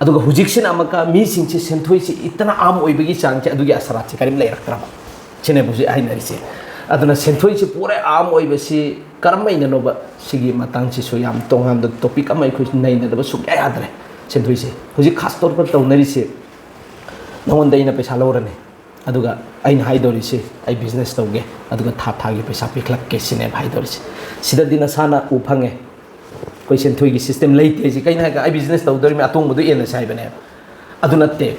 ꯑꯗꯨꯒ ꯍꯧꯖꯤꯛꯁꯤꯅ ꯑꯃꯨꯛꯀ ꯃꯤꯁꯤꯡꯁꯦ ꯁꯦꯟꯊꯣꯏꯁꯤ ꯏꯇꯅ ꯑꯥꯝ ꯑꯣꯏꯕꯒꯤ ꯆꯥꯡꯁꯦ, ꯑꯗꯨꯒꯤ ꯑꯁꯔꯥꯠꯁꯦ ꯀꯔꯤꯝ ꯂꯩꯔꯛꯇ꯭ꯔꯕ꯫ ꯁꯤꯅꯦꯕ ꯍꯧꯖꯤꯛ ꯍꯥꯏꯅꯔꯤꯁꯦ꯫ ꯑꯗꯨꯅ ꯁꯦꯟꯊꯣꯏꯁꯤ ꯄꯨꯔꯥ ꯑꯥꯝ ꯑꯣꯏꯕꯁꯤ ꯀꯔꯝ ꯍꯥꯏꯅꯅꯣꯕ? ꯁꯤꯒꯤ ꯃꯇꯥꯡꯁꯤꯁꯨ ꯌꯥꯝ ꯇꯣꯉꯥꯟꯕ ꯇꯣꯄꯤꯛ ꯑꯃ ꯑꯩꯈꯣꯏ ꯅꯩꯅꯗꯕ ꯁꯨꯡꯌꯥ ꯌꯥꯗ꯭ꯔꯦ꯫ ꯁꯦꯟꯊꯣꯏꯁꯦ ꯍꯧꯖꯤꯛ ꯈꯥꯁ ꯇꯧꯔꯒ ꯇꯧꯅꯔꯤꯁꯦ, ꯅꯉꯣꯟꯗ ꯑꯩꯅ ꯄꯩꯁꯥ ꯂꯧꯔꯅꯤ, ꯑꯗꯨꯒ ꯑꯩꯅ ꯍꯥꯏꯗꯧꯔꯤꯁꯦ, "ꯑꯩ ꯕꯤꯖꯤꯅꯦꯁ ꯇꯧꯒꯦ, ꯑꯗꯨꯒ ꯊꯥ ꯊꯥꯒꯤ ꯄꯩꯁꯥ ꯄꯤꯈꯠꯂꯛꯀꯦ," ꯁꯤꯅꯦꯕ ꯍꯥꯏꯗꯧꯔꯤꯁꯦ꯫ ꯁꯤꯗꯗꯤ ꯅꯁꯥꯅ ꯎ ꯐꯪꯉꯦ, ꯑꯩꯈꯣꯏ ꯁꯦꯟꯊꯣꯏꯒꯤ ꯁꯤꯁꯇꯦꯝ ꯂꯩꯇꯦ꯫ ꯁꯤ ꯀꯩꯅꯣ ꯍꯥꯏꯔꯒ, "ꯑꯩ ꯕꯤꯖꯤꯅꯦꯁ ꯇꯧꯗꯣꯔꯤꯃꯤ, ꯑꯇꯣꯡꯕꯗꯨ ꯌꯦꯟꯅꯁꯦ" ꯍꯥꯏꯕꯅꯦꯕ꯫ ꯑꯗꯨ ꯅꯠꯇꯦ,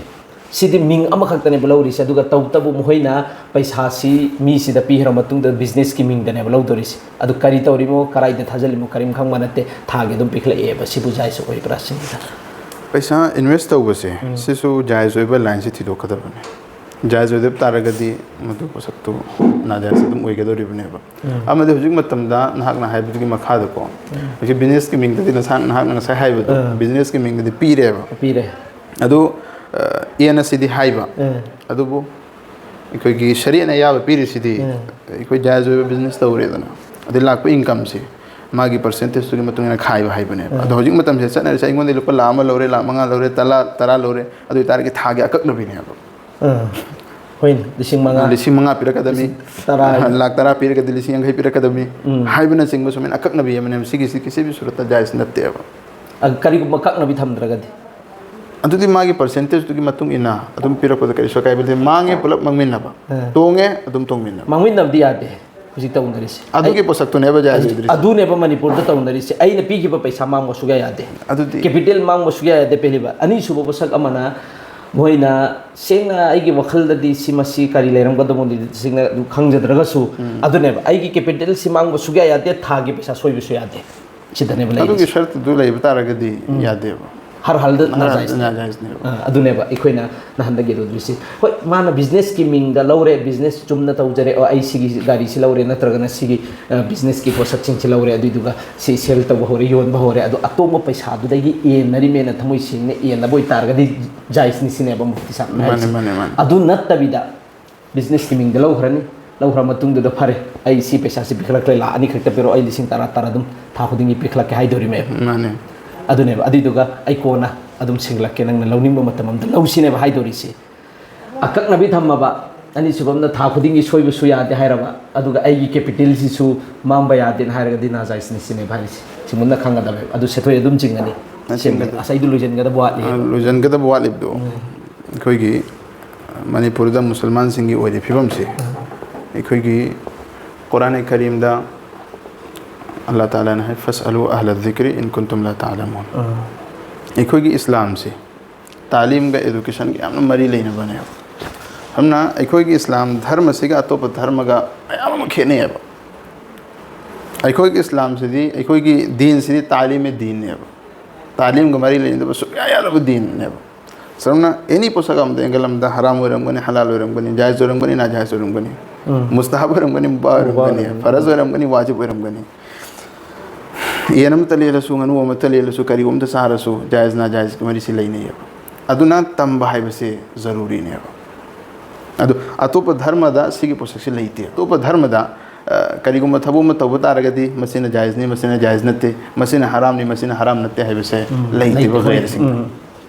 ꯁꯤꯗꯤ ꯃꯤꯡ ꯑꯃꯈꯛꯇꯅꯦꯕ ꯂꯧꯔꯤꯁꯦ꯫ ꯑꯗꯨꯒ ꯇꯧꯕꯇꯕꯨ ꯃꯈꯣꯏꯅ ꯄꯩꯁꯥꯁꯤ ꯃꯤꯁꯤꯗ ꯄꯤꯈ꯭ꯔ ꯃꯇꯨꯡꯗ ꯕꯤꯖꯤꯅꯦꯁꯀꯤ ꯃꯤꯡꯗꯅꯦꯕ ꯂꯧꯗꯣꯔꯤꯁꯦ꯫ ꯑꯗꯨ ꯀꯔꯤ ꯇꯧꯔꯤꯃꯣ, ꯀꯗꯥꯏꯗ ꯊꯥꯖꯤꯜꯂꯤꯃꯣ, ꯀꯔꯤꯝ ꯈꯪꯕ ꯅꯠꯇꯦ꯫ ꯊꯥꯒꯤ ꯑꯗꯨꯝ ꯄꯤꯈꯠꯂꯛꯑꯦꯕ꯫ ꯁꯤꯕꯨ ꯖꯥꯏꯖ ꯑꯣꯏꯕ꯭ꯔꯥ ꯁꯤꯅꯤꯗ꯫ ꯄꯩꯁꯥ ꯏꯟꯚꯦꯁ ꯇꯧꯕꯁꯦ, ꯁꯤꯁꯨ ꯖꯥꯏꯖ ꯑꯣꯏꯕ ꯂꯥꯏꯟꯁꯦ ꯊꯤꯗꯣꯛꯀꯗꯕꯅꯦ꯫ ꯖꯥꯏꯖ ꯑꯣꯏꯗꯕ ꯇꯥꯔꯒꯗꯤ ꯃꯗꯨ ꯄꯣꯠꯁꯛꯇꯨ ꯅꯥꯖꯥꯏꯖ ꯑꯗꯨꯝ ꯑꯣꯏꯒꯗꯧꯔꯤꯕꯅꯦꯕ꯫ ꯑꯃꯗꯤ ꯍꯧꯖꯤꯛ ꯃꯇꯝꯗ ꯅꯍꯥꯛꯅ ꯍꯥꯏꯕꯗꯨꯒꯤ ꯃꯈꯥꯗꯀꯣ, ꯍꯧꯖꯤꯛ ꯕꯤꯖꯤꯅꯦꯁꯀꯤ ꯃꯤꯡꯗꯗꯤ ꯅꯁꯥ, ꯅꯍꯥꯛꯅ ꯉꯁꯥꯏ ꯍꯥꯏꯕꯗꯣ, ꯑꯥ꯫ ꯕꯤꯖꯤꯅꯦꯁꯀꯤ ꯃꯤꯡꯗꯗꯤ ꯄꯤꯔꯦꯕ꯫ ꯄꯤꯔꯦ꯫ ꯑꯗꯨ, ꯑ, ꯑꯦꯅ ꯁꯤꯗꯤ ꯍꯥꯏꯕ, ꯎꯝ꯫ ꯑꯗꯨꯕꯨ ꯑꯩꯈꯣꯏꯒꯤ ꯁꯔꯤꯌꯠꯅ ꯑꯌꯥꯕ ꯄꯤꯔꯤꯁꯤꯗꯤ, ꯎꯝ꯫ ꯑꯩꯈꯣꯏ ꯖꯥꯏꯖ ꯑꯣꯏꯕ ꯕꯤꯖꯤꯅꯦꯁ ꯇꯧꯔꯦꯗꯅ, ꯑꯗꯩ ꯂꯥꯛꯄ ꯏꯟꯀꯝꯁꯦ ꯃꯥꯒꯤ ꯄꯔꯁꯦꯟꯇꯦꯖꯇꯨꯒꯤ ꯃꯇꯨꯡ ꯏꯟꯅ ꯈꯥꯏꯕ ꯍꯥꯏꯕꯅꯦꯕ꯫ ꯑꯗꯣ ꯍꯧꯖꯤꯛ ꯃꯇꯝꯁꯤꯗ ꯆꯠꯅꯔꯤꯁꯦ, "ꯑꯩꯉꯣꯟꯗ ꯂꯨꯄꯥ ꯂꯥꯈ ꯑꯃ ꯂꯧꯔꯦ, ꯂꯥꯈ ꯃꯉꯥ ꯂꯧꯔꯦ, ꯇꯔꯥ, ꯇꯔꯥ ꯂꯧꯔꯦ", ꯑꯗꯨ ꯑꯣꯏꯇꯥꯔꯗꯤ ꯊꯥꯒꯤ ꯑꯀꯛꯅꯕꯤꯅꯦꯕ꯫ ꯑꯥ꯫ ꯍꯣꯏꯅꯦ, ꯂꯤꯁꯤꯡ ꯃꯉꯥ꯫ ꯂꯤꯁꯤꯡ ꯃꯉꯥ ꯄꯤꯔꯛꯀꯗꯕꯅꯤ, ꯇꯔꯥ꯫ ꯂꯥꯈ ꯇꯔꯥ ꯄꯤꯔꯒꯗꯤ ꯂꯤꯁꯤꯡ ꯌꯥꯡꯈꯩ ꯄꯤꯔꯛꯀꯗꯕꯅꯤ ꯎꯝ꯫ ꯍꯥꯏꯕꯅꯆꯤꯡꯕ ꯁꯨꯃꯥꯏꯅ ꯑꯀꯛꯅꯕꯤ ꯑꯃꯅꯦꯕ꯫ ꯁꯤꯒꯤꯁꯤ ꯀꯤꯁꯤꯕꯤ ꯁꯨꯔꯠꯇ ꯖꯥꯏꯖ ꯅꯠꯇꯦꯕ꯫ ꯑ, ꯀꯔꯤꯒꯨꯝꯕ ꯀꯛꯅꯕꯤ ꯊꯝꯗ꯭ꯔꯒꯗꯤ? ꯑꯗꯨꯗꯤ ꯃꯥꯒꯤ ꯄꯔꯁꯦꯟꯇꯦꯖꯇꯨꯒꯤ ꯃꯇꯨꯡ ꯏꯟꯅ ꯑꯗꯨꯝ ꯄꯤꯔꯛꯄꯗ ꯀꯔꯤꯁꯨ ꯑꯀꯥꯏꯕ ꯂꯩꯇꯦ꯫ ꯃꯥꯡꯉꯦ ꯄꯨꯂꯞ ꯃꯥꯡꯃꯤꯟꯅꯕ, ꯑꯥ꯫ ꯇꯣꯡꯉꯦ ꯑꯗꯨꯝ ꯇꯣꯡꯃꯤꯟꯅꯕ꯫ ꯃꯥꯡꯃꯤꯟꯅꯕꯗꯤ ꯌꯥꯗꯦ ꯍꯧꯖꯤꯛ ꯇꯧꯅꯔꯤꯁꯦ꯫ ꯑꯗꯨꯒꯤ ꯄꯣꯠꯁꯛꯇꯨꯅꯦꯕ ꯖꯥꯏꯖ ꯑꯣꯏꯗ꯭ꯔꯤꯁꯦ꯫ ꯑꯗꯨꯅꯦꯕ ꯃꯅꯤꯄꯨꯔꯗ ꯇꯧꯅꯔꯤꯁꯦ꯫ ꯑꯩꯅ ꯄꯤꯈꯤꯕ ꯄꯩꯁꯥ ꯃꯥꯡꯕ ꯁꯨꯡꯌꯥ ꯌꯥꯗꯦ꯫ ꯑꯗꯨꯗꯤ ꯀꯦꯄꯤꯇꯦꯜ ꯃꯥꯡꯕ ꯁꯨꯡꯌꯥ ꯌꯥꯗꯦ꯫ ꯄꯤꯔꯤꯕ ꯑꯅꯤꯁꯨꯕ ꯄꯣꯠꯁꯛ ꯑꯃꯅ, ꯃꯣꯏꯅ ꯁꯦꯡꯅ ꯑꯩꯒꯤ ꯋꯥꯈꯜꯗꯗꯤ ꯁꯤ, ꯃꯁꯤ ꯀꯔꯤ ꯂꯩꯔꯝꯒꯗꯕꯅꯣꯗꯤ ꯁꯦꯡꯅ ꯑꯗꯨꯝ ꯈꯪꯖꯗ꯭ꯔꯒꯁꯨ, ꯑꯗꯨꯅꯦꯕ ꯑꯩꯒꯤ ꯀꯦꯄꯤꯇꯦꯜ ꯁꯤ ꯃꯥꯡꯕ ꯁꯨꯡꯌꯥ ꯌꯥꯗꯦ, ꯊꯥꯒꯤ ꯄꯩꯁꯥ ꯁꯣꯏꯕꯁꯨ ꯌꯥꯗꯦ꯫ ꯁꯤꯗꯅꯦꯕ ꯑꯗꯨꯒꯤ ꯂꯩꯔꯤꯁꯦ꯫ ꯁꯔꯠꯇꯨ ꯂꯩꯕ ꯇꯥꯔꯒꯗꯤ ꯌꯥꯗꯦꯕ꯫ ꯍꯔ ꯍꯥꯜꯗ ꯍꯔ ꯅꯥꯖꯥꯏꯖꯅꯦ꯫ ꯅꯥꯖꯥꯏꯖꯅꯦꯕ꯫ ꯑꯥ, ꯑꯗꯨꯅꯦꯕ ꯑꯩꯈꯣꯏꯅ ꯅꯍꯥꯟꯗꯒꯤ ꯑꯗꯨꯗꯨꯏꯁꯦ꯫ ꯍꯣꯏ, ꯃꯥꯅ ꯕꯤꯖꯤꯅꯦꯁꯀꯤ ꯃꯤꯡꯗ ꯂꯧꯔꯦ, ꯕꯤꯖꯤꯅꯦꯁ ꯆꯨꯝꯅ ꯇꯧꯖꯔꯦ, "ꯑꯣ, ꯑꯩ ꯁꯤꯒꯤ ꯒꯥꯔꯤꯁꯤ ꯂꯧꯔꯦ, ꯅꯠꯇ꯭ꯔꯒꯅ ꯁꯤꯒꯤ, ꯑ, ꯕꯤꯖꯤꯅꯦꯁꯀꯤ ꯄꯣꯠꯁꯛꯁꯤꯡꯁꯤ ꯂꯧꯔꯦ, ꯑꯗꯨꯏꯗꯨꯒ ꯁꯤ ꯁꯦꯜ ꯇꯧꯕ ꯍꯧꯔꯦ, ꯌꯣꯟꯕ ꯍꯧꯔꯦ", ꯑꯗꯣ ꯑꯇꯣꯡꯕ ꯄꯩꯁꯥꯗꯨꯗꯒꯤ ꯌꯦꯟꯅꯔꯤꯃꯦꯅ ꯊꯃꯣꯏ ꯁꯦꯡꯅ ꯌꯦꯟꯅꯕ ꯑꯣꯏꯇꯥꯔꯒꯗꯤ ꯖꯥꯏꯖꯅꯤ ꯁꯤꯅꯦꯕ ꯃꯨꯐꯇꯤ ꯁꯥꯍꯕꯅ ꯃꯥꯅꯦ, ꯍꯥꯏꯁꯦ꯫ ꯃꯥꯅꯦ, ꯃꯥꯅꯦ꯫ ꯑꯗꯨ ꯅꯠꯇꯕꯤꯗ ꯕꯤꯖꯤꯅꯦꯁꯀꯤ ꯃꯤꯡꯗ ꯂꯧꯈ꯭ꯔꯅꯤ, ꯂꯧꯈ꯭ꯔ ꯃꯇꯨꯡꯗꯨꯗ, "ꯐꯔꯦ, ꯑꯩ ꯁꯤ ꯄꯩꯁꯥꯁꯤ ꯄꯤꯈꯠꯂꯛꯇ꯭ꯔꯦ, ꯂꯥꯈ ꯑꯅꯤ ꯈꯛꯇ ꯄꯤꯔꯛꯑꯣ, ꯑꯩ ꯂꯤꯁꯤꯡ ꯇꯔꯥ, ꯇꯔꯥ ꯑꯗꯨꯝ ꯊꯥ ꯈꯨꯗꯤꯡꯒꯤ ꯄꯤꯈꯠꯂꯛꯀꯦ" ꯍꯥꯏꯗꯣꯔꯤꯃꯦꯕ꯫ ꯃꯥꯅꯦ꯫ ꯑꯗꯨꯅꯦꯕ꯫ ꯑꯗꯨꯏꯗꯨꯒ ꯑꯩ ꯀꯣꯟꯅ ꯑꯗꯨꯝ ꯁꯤꯡꯂꯛꯀꯦ, ꯅꯪꯅ ꯂꯧꯅꯤꯡꯕ ꯃꯇꯝ ꯑꯃꯗ ꯂꯧꯁꯤꯅꯦꯕ ꯍꯥꯏꯗꯣꯔꯤꯁꯦ꯫ ꯑꯀꯛꯅꯕꯤ ꯊꯝꯃꯕ, ꯑꯅꯤꯁꯨꯕ ꯑꯃꯅ ꯊꯥ ꯈꯨꯗꯤꯡꯒꯤ ꯁꯣꯏꯕꯁꯨ ꯌꯥꯗꯦ ꯍꯥꯏꯔꯕ, ꯑꯗꯨꯒ ꯑꯩꯒꯤ ꯀꯦꯄꯤꯇꯦꯜꯁꯤꯁꯨ ꯃꯥꯡꯕ ꯌꯥꯗꯦꯅ ꯍꯥꯏꯔꯒꯗꯤ ꯅꯥꯖꯥꯏꯖꯅꯤ ꯁꯤꯅꯦꯕ ꯍꯥꯏꯔꯤꯁꯦ꯫ ꯁꯤꯃꯨꯟꯅ ꯈꯪꯒꯗꯕꯅꯦꯕ꯫ ꯑꯗꯨ ꯁꯦꯊꯣꯏ ꯑꯗꯨꯝ ꯆꯤꯡꯒꯅꯤ꯫ ꯅꯆꯤꯡꯒꯗ- ꯑꯁ, ꯑꯩꯗꯨ ꯂꯣꯏꯁꯤꯟꯒꯗꯕ ꯋꯥꯠꯂꯤ꯫ ꯑ, ꯂꯣꯏꯁꯤꯟꯒꯗꯕ ꯋꯥꯠꯂꯤꯕꯗꯣ, ꯎꯝ꯫ ꯑꯩꯈꯣꯏꯒꯤ ꯃꯅꯤꯄꯨꯔꯗ ꯃꯨꯁꯜꯃꯥꯟꯁꯤꯡꯒꯤ ꯑꯣꯏꯔꯤꯕ ꯐꯤꯕꯝꯁꯦ, ꯑꯩꯈꯣꯏꯒꯤ ꯀꯨꯔꯥꯟ ꯀꯔꯤꯝꯗ ꯑꯜꯂꯥꯍ ꯇꯥꯂꯥꯅ ꯍꯥꯏ, "ꯐꯁ ꯑꯂꯨ ꯑꯍꯂ ꯖꯤꯀ꯭ꯔꯤ ꯏꯟ ꯀꯨꯟꯇꯨꯝ ꯂꯥ ꯇꯥꯂꯃꯨꯟ"꯫ ꯑꯥ꯫ ꯑꯩꯈꯣꯏꯒꯤ ꯏꯁꯂꯥꯝꯁꯦ ꯇꯥꯂꯤꯝꯒ educationꯒ ꯌꯥꯝꯅ ꯃꯔꯤ ꯂꯩꯅꯕꯅꯦꯕ꯫ ꯑꯗꯨꯅ ꯑꯩꯈꯣꯏꯒꯤ ꯏꯁꯂꯥꯝ ꯙꯔꯃꯁꯤꯒ ꯑꯇꯣꯞꯄ ꯙꯔꯃꯒ ꯃꯌꯥꯝ ꯑꯃ ꯈꯦꯠꯅꯩꯌꯦꯕ꯫ ꯑꯩꯈꯣꯏꯒꯤ ꯏꯁꯂꯥꯝꯁꯤꯗꯤ, ꯑꯩꯈꯣꯏꯒꯤ ꯗꯤꯟꯁꯤꯗꯤ ꯇꯥꯂꯤꯝꯒꯤ ꯗꯤꯟꯅꯦꯕ꯫ ꯇꯥꯂꯤꯝꯒ ꯃꯔꯤ ꯂꯩꯅꯗꯕ ꯁꯨꯡꯌꯥ ꯌꯥꯗꯕ ꯗꯤꯟꯅꯦꯕ꯫ ꯁꯝꯅ any ꯄꯣꯠꯁꯛ ꯑꯃꯗ, angle ꯑꯃꯗ ꯍꯔꯥꯝ ꯑꯣꯏꯔꯝꯒꯅꯤ, ꯍꯂꯥꯜ ꯑꯣꯏꯔꯝꯒꯅꯤ, ꯖꯥꯏꯖ ꯑꯣꯏꯔꯝꯒꯅꯤ, ꯅꯥꯖꯥꯏꯖ ꯑꯣꯏꯔꯝꯒꯅꯤ, ꯎꯝ꯫ ꯃꯨꯁꯇꯍꯥꯕ ꯑꯣꯏꯔꯝꯒꯅꯤ, ꯃꯨꯕꯥꯍ ꯃꯨꯕꯥꯍ ꯑꯣꯏꯔꯝꯒꯅꯤ, ꯑꯣꯏꯔꯝꯒꯅꯤ꯫ ꯐꯔꯖ ꯑꯣꯏꯔꯝꯒꯅꯤ, ꯋꯥꯖꯤꯕ ꯑꯣꯏꯔꯝꯒꯅꯤ꯫ ꯌꯦꯟ ꯑꯃꯇ ꯂꯦꯜꯂꯁꯨ, ꯉꯥꯅꯨ ꯑꯃꯇ ꯂꯦꯜꯂꯁꯨ, ꯀꯔꯤꯒꯨꯝꯕ ꯑꯃꯇ ꯆꯥꯔꯁꯨ, ꯖꯥꯏꯖ ꯅꯥꯖꯥꯏꯖꯀꯤ ꯃꯔꯤꯁꯤ ꯂꯩꯅꯩꯌꯦꯕ꯫ ꯑꯗꯨꯅ ꯇꯝꯕ ꯍꯥꯏꯕꯁꯦ ꯖꯔꯨꯔꯤꯅꯦꯕ꯫ ꯑꯗꯨ ꯑꯇꯣꯞꯄ ꯙꯔꯃꯗ ꯁꯤꯒꯤ ꯄꯣꯠꯁꯛꯁꯦ ꯂꯩꯇꯦ꯫ ꯑꯇꯣꯞꯄ ꯙꯔꯃꯗ, ꯑ, ꯀꯔꯤꯒꯨꯝꯕ ꯊꯕꯛ ꯑꯃ ꯇꯧꯕ ꯇꯥꯔꯒꯗꯤ ꯃꯁꯤꯅ ꯖꯥꯏꯖꯅꯤ, ꯃꯁꯤꯅ ꯖꯥꯏꯖ ꯅꯠꯇꯦ, ꯃꯁꯤꯅ ꯍꯔꯥꯝꯅꯤ, ꯃꯁꯤꯅ ꯍꯔꯥꯝ ꯅꯠꯇꯦ ꯍꯥꯏꯕꯁꯦ ꯎꯝ, ꯂꯩꯇꯦꯕ ꯂꯩꯇꯦ꯫ ꯒꯩꯔꯁꯤꯡꯗ꯫ ꯎꯝ꯫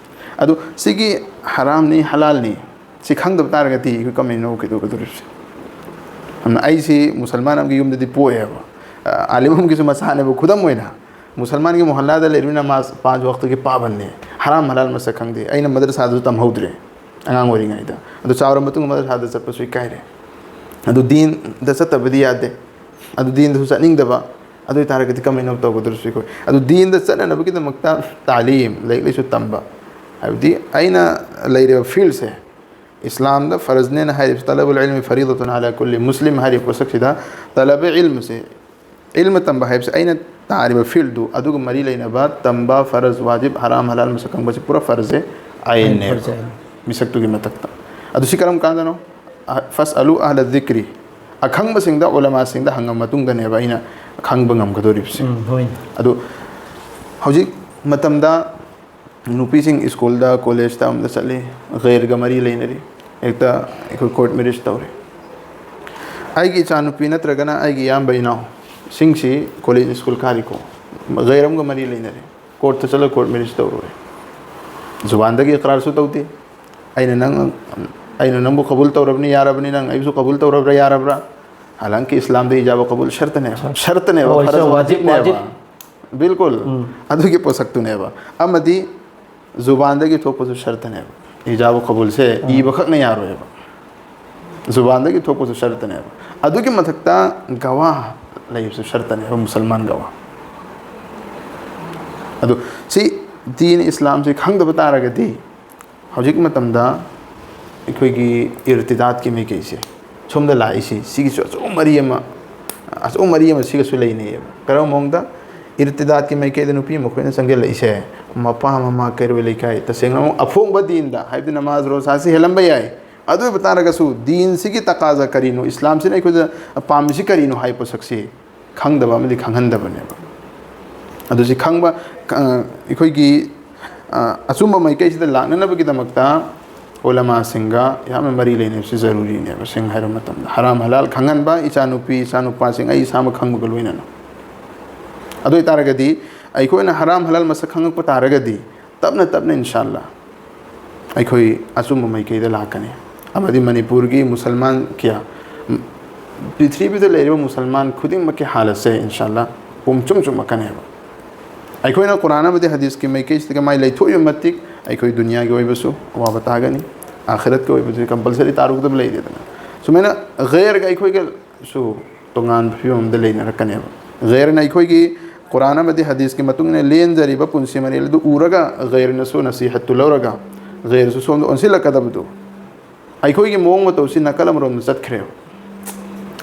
ꯑꯗꯨ ꯁꯤꯒꯤ ꯍꯔꯥꯝꯅꯤ, ꯍꯂꯥꯜꯅꯤ, ꯁꯤ ꯈꯪꯗꯕ ꯇꯥꯔꯒꯗꯤ ꯑꯩꯈꯣꯏ ꯀꯃꯥꯏꯅ ꯀꯩꯗꯧꯒꯗꯧꯔꯤꯕꯁꯦ? ꯑꯗꯨꯅ ꯑꯩꯁꯤ ꯃꯨꯁꯜꯃꯥꯟ ꯑꯃꯒꯤ ꯌꯨꯝꯗꯗꯤ ꯄꯣꯛꯑꯦꯕ, ꯑ, ꯑꯥꯂꯤꯝ ꯑꯃꯒꯤꯁꯨ ꯃꯆꯥꯅꯦꯕ꯫ ꯈꯨꯗꯝ ꯑꯣꯏꯅ, ꯃꯨꯁꯜꯃꯥꯟꯒꯤ ꯃꯣꯍꯜꯂꯥꯗ ꯂꯩꯔꯤꯕ ꯅꯃꯥꯖ ꯄꯥꯟꯖ ꯋꯥꯛꯇꯒꯤ ꯄꯥꯕꯟꯅꯦ, ꯍꯔꯥꯝ ꯍꯂꯥꯜ ꯃꯁꯛ ꯈꯪꯗꯦ꯫ ꯑꯩꯅ ꯃꯗꯔꯁꯥꯗꯁꯨ ꯇꯝꯍꯧꯗ꯭ꯔꯦ ꯑꯉꯥꯡ ꯑꯣꯏꯔꯤꯉꯩꯗ꯫ ꯑꯗꯨ ꯆꯥꯎꯔ ꯃꯇꯨꯡꯗ ꯃꯗꯔꯁꯥꯗ ꯆꯠꯄꯁꯨ ꯏꯀꯥꯏꯔꯦ꯫ ꯑꯗꯨ ꯗꯤꯟꯗ ꯆꯠꯇꯕꯗꯤ ꯌꯥꯗꯦ꯫ ꯑꯗꯨ ꯗꯤꯟꯗꯁꯨ ꯆꯠꯅꯤꯡꯗꯕ꯫ ꯑꯗꯨ ꯑꯣꯏꯇꯥꯔꯒꯗꯤ ꯀꯃꯥꯏꯅ ꯇꯧꯒꯗꯧꯔꯤꯁꯤ ꯑꯩꯈꯣꯏ? ꯑꯗꯨ ꯗꯤꯟꯗ ꯆꯠꯅꯅꯕꯒꯤꯗꯃꯛꯇ ꯇꯥꯂꯤꯝ, ꯂꯥꯏꯔꯤꯛ ꯂꯥꯏꯁꯨ ꯇꯝꯕ, ꯍꯥꯏꯕꯗꯤ ꯑꯩꯅ ꯂꯩꯔꯤꯕ ꯐꯤꯜꯁꯦ, ꯏꯁꯂꯥꯝꯗ ꯐꯔꯖꯅꯦꯅ ꯍꯥꯏꯔꯤꯕꯁꯤ, "ꯇꯂꯕꯨꯜ ꯏꯜꯃꯤ ꯐꯔꯤꯗꯇꯨꯟ ꯑꯂꯥ ꯀꯨꯜꯂꯤ ꯃꯨꯁꯂꯤꯝ" ꯍꯥꯏꯔꯤꯕ ꯄꯣꯠꯁꯛꯁꯤꯗ, ꯇꯂꯕ ꯏꯜꯃꯁꯦ, ꯏꯜꯃ ꯇꯝꯕ ꯍꯥꯏꯕꯁꯤ ꯑꯩꯅ ꯇꯥꯔꯤꯕ ꯐꯤꯜꯗꯨ ꯑꯗꯨꯒ ꯃꯔꯤ ꯂꯩꯅꯕ ꯇꯝꯕ, ꯐꯔꯖ, ꯋꯥꯖꯤꯕ, ꯍꯔꯥꯝ, ꯍꯂꯥꯜ ꯃꯁꯛ ꯈꯪꯕꯁꯤ ꯄꯨꯔꯥ ꯐꯔꯖꯁꯦ ꯑꯥꯏꯟꯅꯦꯕ꯫ ꯐꯔꯖ ꯑꯥꯏꯟ꯫ ꯃꯤꯁꯛꯇꯨꯒꯤ ꯃꯊꯛꯇ꯫ ꯑꯗꯨ ꯁꯤ ꯀꯔꯝ ꯀꯥꯟꯗꯅꯣ? "ꯐꯁ ꯑꯂꯨ ꯑꯍꯂ ꯖꯤꯀ꯭ꯔꯤ", ꯑꯈꯪꯕꯁꯤꯡꯗ, ꯎꯂꯃꯥꯁꯤꯡꯗ ꯍꯪꯉ ꯃꯇꯨꯡꯗꯅꯦꯕ ꯑꯩꯅ ꯈꯪꯕ ꯉꯝꯒꯗꯧꯔꯤꯕꯁꯦ꯫ ꯎꯝ, ꯍꯣꯏꯅꯦ꯫ ꯑꯗꯨ ꯍꯧꯖꯤꯛ ꯃꯇꯝꯗ ꯅꯨꯄꯤꯁꯤꯡ ꯁ꯭ꯀꯨꯜꯗ, ꯀꯣꯂꯦꯖꯇ ꯑꯃꯗ ꯆꯠꯂꯤ, ꯒꯩꯔꯒ ꯃꯔꯤ ꯂꯩꯅꯔꯤ, ꯍꯦꯛꯇ ꯑꯩꯈꯣꯏ ꯀꯣꯔꯠ ꯃꯦꯔꯤꯖ ꯇꯧꯔꯤ꯫ ꯑꯩꯒꯤ ꯏꯆꯥꯅꯨꯄꯤ ꯅꯠꯇ꯭ꯔꯒꯅ ꯑꯩꯒꯤ ꯏꯌꯥꯝꯕ ꯏꯅꯥꯎꯁꯤꯡꯁꯤ ꯀꯣꯂꯦꯖ, ꯁ꯭ꯀꯨꯜ ꯀꯥꯔꯤꯀꯣ, ꯒꯩꯔ ꯑꯃꯒ ꯃꯔꯤ ꯂꯩꯅꯔꯤ꯫ ꯀꯣꯔꯠꯇ ꯆꯠꯂꯒ ꯀꯣꯔꯠ ꯃꯦꯔꯤꯖ ꯇꯧꯔꯣꯏ꯫ ꯖꯨꯕꯥꯟꯗꯒꯤ ꯏꯀ꯭ꯔꯥꯔꯁꯨ ꯇꯧꯗꯦ꯫ ꯑꯩꯅ ꯅꯪ ꯑꯩꯅ ꯅꯪꯕꯨ ꯀꯕꯨꯜ ꯇꯧꯔꯕꯅꯤ, ꯌꯥꯔꯕꯅꯤ, ꯅꯪ ꯑꯩꯕꯨꯁꯨ ꯀꯕꯨꯜ ꯇꯧꯔꯕ꯭ꯔꯥ, ꯌꯥꯔꯕ꯭ꯔꯥ? ꯍꯥꯂꯥꯡꯀꯤ ꯏꯁꯂꯥꯝꯗ ꯏꯖꯥꯕ ꯀꯕꯨꯜ ꯁꯔꯇꯅꯦꯕ, ꯁꯔꯇꯅꯦꯕ, ꯑꯣ, ꯏꯁꯂꯥꯝ ꯐꯔꯖ ꯋꯥꯖꯤꯕ, ꯋꯥꯖꯤꯕꯅꯦꯕ꯫ ꯋꯥꯖꯤꯕ꯫ ꯕꯤꯜꯀꯨꯜ꯫ ꯎꯝ꯫ ꯑꯗꯨꯒꯤ ꯄꯣꯠꯁꯛꯇꯨꯅꯦꯕ꯫ ꯑꯃꯗꯤ ꯖꯨꯕꯥꯟꯗꯒꯤ ꯊꯣꯛꯄꯁꯨ ꯁꯔꯇꯅꯦꯕ꯫ ꯏꯖꯥꯕ ꯀꯕꯨꯜꯁꯦ ꯎꯝ꯫ ꯏꯕ ꯈꯛꯅ ꯌꯥꯔꯣꯏꯕ꯫ ꯖꯨꯕꯥꯟꯗꯒꯤ ꯊꯣꯛꯄꯁꯨ ꯁꯔꯇꯅꯦꯕ꯫ ꯑꯗꯨꯒꯤ ꯃꯊꯛꯇ ꯒꯋꯥ ꯂꯩꯕꯁꯨ ꯁꯔꯇꯅꯦꯕ, ꯃꯨꯁꯜꯃꯥꯟ ꯒꯋꯥ꯫ ꯑꯗꯨ ꯁꯤ ꯗꯤꯟ ꯏꯁꯂꯥꯝꯁꯤ ꯈꯪꯗꯕ ꯇꯥꯔꯒꯗꯤ ꯍꯧꯖꯤꯛ ꯃꯇꯝꯗ ꯑꯩꯈꯣꯏꯒꯤ ꯏꯔꯇꯤꯗꯥꯠꯀꯤ ꯃꯥꯏꯀꯩꯁꯦ ꯁꯣꯝꯗ ꯂꯥꯛꯏꯁꯤ, ꯁꯤꯒꯤꯁꯨ ꯑꯆꯧꯕ ꯃꯔꯤ ꯑꯃ, ꯑꯆꯧꯕ ꯃꯔꯤ ꯑꯃ ꯁꯤꯒꯁꯨ ꯂꯩꯅꯩꯌꯦꯕ꯫ ꯀꯔꯝꯕ ꯃꯑꯣꯡꯗ? ꯏꯔꯇꯤꯗꯥꯠꯀꯤ ꯃꯥꯏꯀꯩꯗ ꯅꯨꯄꯤ ꯃꯈꯣꯏꯅ ꯆꯪꯁꯤꯜꯂꯛꯏꯁꯦ, ꯃꯄꯥ ꯃꯃꯥ ꯀꯩꯔꯣꯏ ꯂꯩꯀꯥꯏ, ꯇꯁꯦꯡꯅ ꯑꯃꯨꯛ ꯑꯐꯣꯡꯕ ꯗꯤꯟꯗ, ꯍꯥꯏꯕꯗꯤ ꯅꯃꯥꯖ ꯔꯣꯖꯥꯁꯤ ꯍꯦꯜꯂꯝꯕ ꯌꯥꯏ, ꯑꯗꯨ ꯑꯣꯏꯕ ꯇꯥꯔꯒꯁꯨ ꯗꯤꯟꯁꯤꯒꯤ ꯇꯀꯥꯖꯥ ꯀꯔꯤꯅꯣ, ꯏꯁꯂꯥꯝꯁꯤꯅ ꯑꯩꯈꯣꯏꯗ ꯄꯥꯝꯃꯤꯁꯤ ꯀꯔꯤꯅꯣ ꯍꯥꯏꯕ ꯄꯣꯠꯁꯛꯁꯤ ꯈꯪꯗꯕ ꯑꯃꯗꯤ ꯈꯪꯍꯟꯗꯕꯅꯦꯕ꯫ ꯑꯗꯨ ꯁꯤ ꯈꯪꯕ, ꯑ, ꯑꯩꯈꯣꯏꯒꯤ, ꯑ, ꯑꯆꯨꯝꯕ ꯃꯥꯏꯀꯩꯁꯤꯗ ꯂꯥꯛꯅꯅꯕꯒꯤꯗꯃꯛꯇ ꯎꯂꯃꯥꯁꯤꯡꯒ ꯌꯥꯝꯅ ꯃꯔꯤ ꯂꯩꯅꯕꯁꯤ ꯖꯔꯨꯔꯤꯅꯦꯕ꯫ ꯁꯦꯡꯅ ꯍꯥꯏꯔꯕ ꯃꯇꯝꯗ ꯍꯔꯥꯝ ꯍꯂꯥꯜ ꯈꯪꯍꯟꯕ, ꯏꯆꯥꯅꯨꯄꯤ ꯏꯆꯥꯅꯨꯄꯥꯁꯤꯡ ꯑꯩ ꯏꯁꯥꯃꯛ ꯈꯪꯕꯒ ꯂꯣꯏꯅꯅ꯫ ꯑꯗꯨ ꯑꯣꯏꯇꯥꯔꯒꯗꯤ ꯑꯩꯈꯣꯏꯅ ꯍꯔꯥꯝ ꯍꯂꯥꯜ ꯃꯁꯛ ꯈꯪꯉꯛꯄ ꯇꯥꯔꯒꯗꯤ ꯇꯞꯅ ꯇꯞꯅ ꯏꯟꯁꯥꯜꯂꯥ ꯑꯩꯈꯣꯏ ꯑꯆꯨꯝꯕ ꯃꯥꯏꯀꯩꯗ ꯂꯥꯛꯀꯅꯤ꯫ ꯑꯃꯗꯤ ꯃꯅꯤꯄꯨꯔꯒꯤ ꯃꯨꯁꯜꯃꯥꯟ ꯀꯌꯥ, ꯄ꯭ꯔꯤꯊꯤꯕꯤꯗ ꯂꯩꯔꯤꯕ ꯃꯨꯁꯜꯃꯥꯟ ꯈꯨꯗꯤꯡꯃꯛꯀꯤ ꯍꯥꯂꯠꯁꯦ ꯏꯟꯁꯥꯜꯂꯥ ꯄꯨꯝ ꯆꯨꯝ ꯆꯨꯝꯃꯛꯀꯅꯦꯕ꯫ ꯑꯩꯈꯣꯏꯅ ꯀꯨꯔꯥꯟ ꯑꯃꯗꯤ ꯍꯗꯤꯁꯀꯤ ꯃꯥꯏꯀꯩꯁꯤꯗꯒ ꯃꯥꯏ ꯂꯩꯊꯣꯛꯏꯕ ꯃꯇꯤꯛ ꯑꯩꯈꯣꯏ ꯗꯨꯅꯤꯌꯥꯒꯤ ꯑꯣꯏꯕꯁꯨ ꯑꯋꯥꯕ ꯇꯥꯒꯅꯤ, ꯑꯥꯈꯤꯔꯠꯀꯤ ꯑꯣꯏꯕꯁꯨ ꯀꯝꯄꯜꯁꯔꯤ ꯇꯥꯔꯨꯒꯗꯕ ꯂꯩꯔꯦꯗꯅ꯫ ꯁꯨꯃꯥꯏꯅ ꯒꯩꯔꯒ ꯑꯩꯈꯣꯏꯒꯁꯨ ꯇꯣꯉꯥꯟꯕ ꯐꯤꯕꯝ ꯑꯃꯗ ꯂꯩꯅꯔꯛꯀꯅꯦꯕ꯫ ꯒꯩꯔꯅ ꯑꯩꯈꯣꯏꯒꯤ ꯀꯨꯔꯥꯟ ꯑꯃꯗꯤ ꯍꯗꯤꯁꯀꯤ ꯃꯇꯨꯡ ꯏꯟꯅ ꯂꯦꯟꯖꯔꯤꯕ ꯄꯨꯟꯁꯤ ꯃꯔꯦꯜ ꯑꯗꯨ ꯎꯔꯒ ꯒꯩꯔꯅꯁꯨ ꯅꯁꯤꯍꯠꯇꯨ ꯂꯧꯔꯒ ꯒꯩꯔꯁꯨ ꯁꯣꯝꯗ ꯑꯣꯟꯁꯤꯜꯂꯛꯀꯗꯕꯗꯨ, ꯑꯩꯈꯣꯏꯒꯤ ꯃꯑꯣꯡ ꯃꯇꯧꯁꯤ ꯅꯥꯀꯜ ꯑꯃꯔꯣꯝꯗ ꯆꯠꯈ꯭ꯔꯦꯕ꯫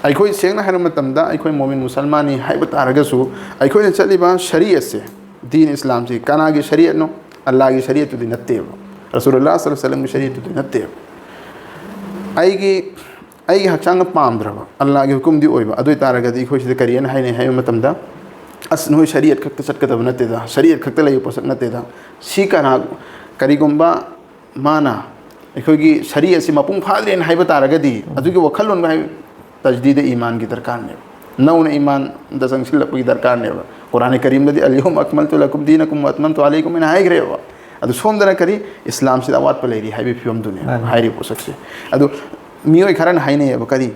ꯑꯩꯈꯣꯏ ꯁꯦꯡꯅ ꯍꯥꯏꯔꯕ ꯃꯇꯝꯗ ꯑꯩꯈꯣꯏ ꯃꯣꯃꯤꯟ ꯃꯨꯁꯜꯃꯥꯟꯅꯤ ꯍꯥꯏꯕ ꯇꯥꯔꯒꯁꯨ ꯑꯩꯈꯣꯏꯅ ꯆꯠꯂꯤꯕ ꯁꯔꯤꯌꯠꯁꯦ, ꯗꯤꯟ ꯏꯁꯂꯥꯝꯁꯤ ꯀꯅꯥꯒꯤ ꯁꯔꯤꯌꯠꯅꯣ? ꯑꯜꯂꯥꯒꯤ ꯁꯔꯤꯌꯠꯇꯨꯗꯤ ꯅꯠꯇꯦꯕ, ꯔꯁꯨꯂꯨꯜꯂꯥꯍ ꯁꯜꯂꯜꯂꯥꯍꯨ ꯑꯂꯩꯍꯤ ꯋꯁꯜꯂꯝꯒꯤ ꯁꯔꯤꯌꯠꯇꯨꯗꯤ ꯅꯠꯇꯦꯕ꯫ ꯑꯩꯒꯤ ꯑꯩꯒꯤ ꯍꯛꯆꯥꯡꯅ ꯄꯥꯝꯗ꯭ꯔꯕ, ꯑꯜꯂꯥꯒꯤ ꯍꯨꯀꯨꯝꯗꯤ ꯑꯣꯏꯕ, ꯑꯗꯨ ꯑꯣꯏꯇꯥꯔꯒꯗꯤ ꯑꯩꯈꯣꯏ ꯁꯤꯗ ꯀꯔꯤ ꯍꯥꯏꯅ ꯍꯥꯏꯅꯩ ꯍꯥꯏꯕ ꯃꯇꯝꯗ, "ꯑꯁ, ꯅꯣꯏ ꯁꯔꯤꯌꯠ ꯈꯛꯇ ꯆꯠꯀꯗꯕ ꯅꯠꯇꯦꯗ, ꯁꯔꯤꯌꯠ ꯈꯛꯇ ꯂꯩꯕ ꯄꯣꯠꯁꯛ ꯅꯠꯇꯦꯗ"꯫ ꯁꯤ ꯀꯅꯥ, ꯀꯔꯤꯒꯨꯝꯕ ꯃꯥꯅ ꯑꯩꯈꯣꯏꯒꯤ ꯁꯔꯤꯌꯠꯁꯤ ꯃꯄꯨꯡ ꯐꯥꯗ꯭ꯔꯦꯅ ꯍꯥꯏꯕ ꯇꯥꯔꯒꯗꯤ, ꯑꯗꯨꯒꯤ ꯋꯥꯈꯜꯂꯣꯟ ꯍꯥꯏ, ꯇꯖꯗꯤꯗ ꯏꯃꯥꯟꯒꯤ ꯗꯔꯀꯥꯔꯅꯦꯕ꯫ ꯅꯧꯅ ꯏꯃꯥꯟꯗ ꯆꯪꯁꯤꯜꯂꯛꯄꯒꯤ ꯗꯔꯀꯥꯔꯅꯦꯕ꯫ ꯀꯨꯔꯥꯟ ꯀꯔꯤꯝꯗꯗꯤ "ꯑꯜ ꯌꯧꯃ ꯑꯛꯃꯜꯇꯨ ꯂꯀꯨꯝ ꯗꯤꯅꯀꯨꯝ ꯋ ꯑꯠꯃꯝꯇꯨ ꯑꯂꯩꯀꯨꯝ" ꯍꯥꯏꯅ ꯍꯥꯏꯈ꯭ꯔꯦꯕ꯫ ꯑꯗꯨ ꯁꯣꯝꯗꯅ ꯀꯔꯤ? ꯏꯁꯂꯥꯝꯁꯤꯗ ꯑꯋꯥꯠꯄ ꯂꯩꯔꯤ ꯍꯥꯏꯕꯒꯤ ꯐꯤꯕꯝꯗꯨꯅꯦꯕ ꯃꯥꯅꯤ꯫ ꯍꯥꯏꯔꯤꯕ ꯄꯣꯠꯁꯛꯁꯦ꯫ ꯑꯗꯨ ꯃꯤꯑꯣꯏ ꯈꯔꯅ ꯍꯥꯏꯅꯩꯌꯦꯕ, "ꯀꯔꯤ,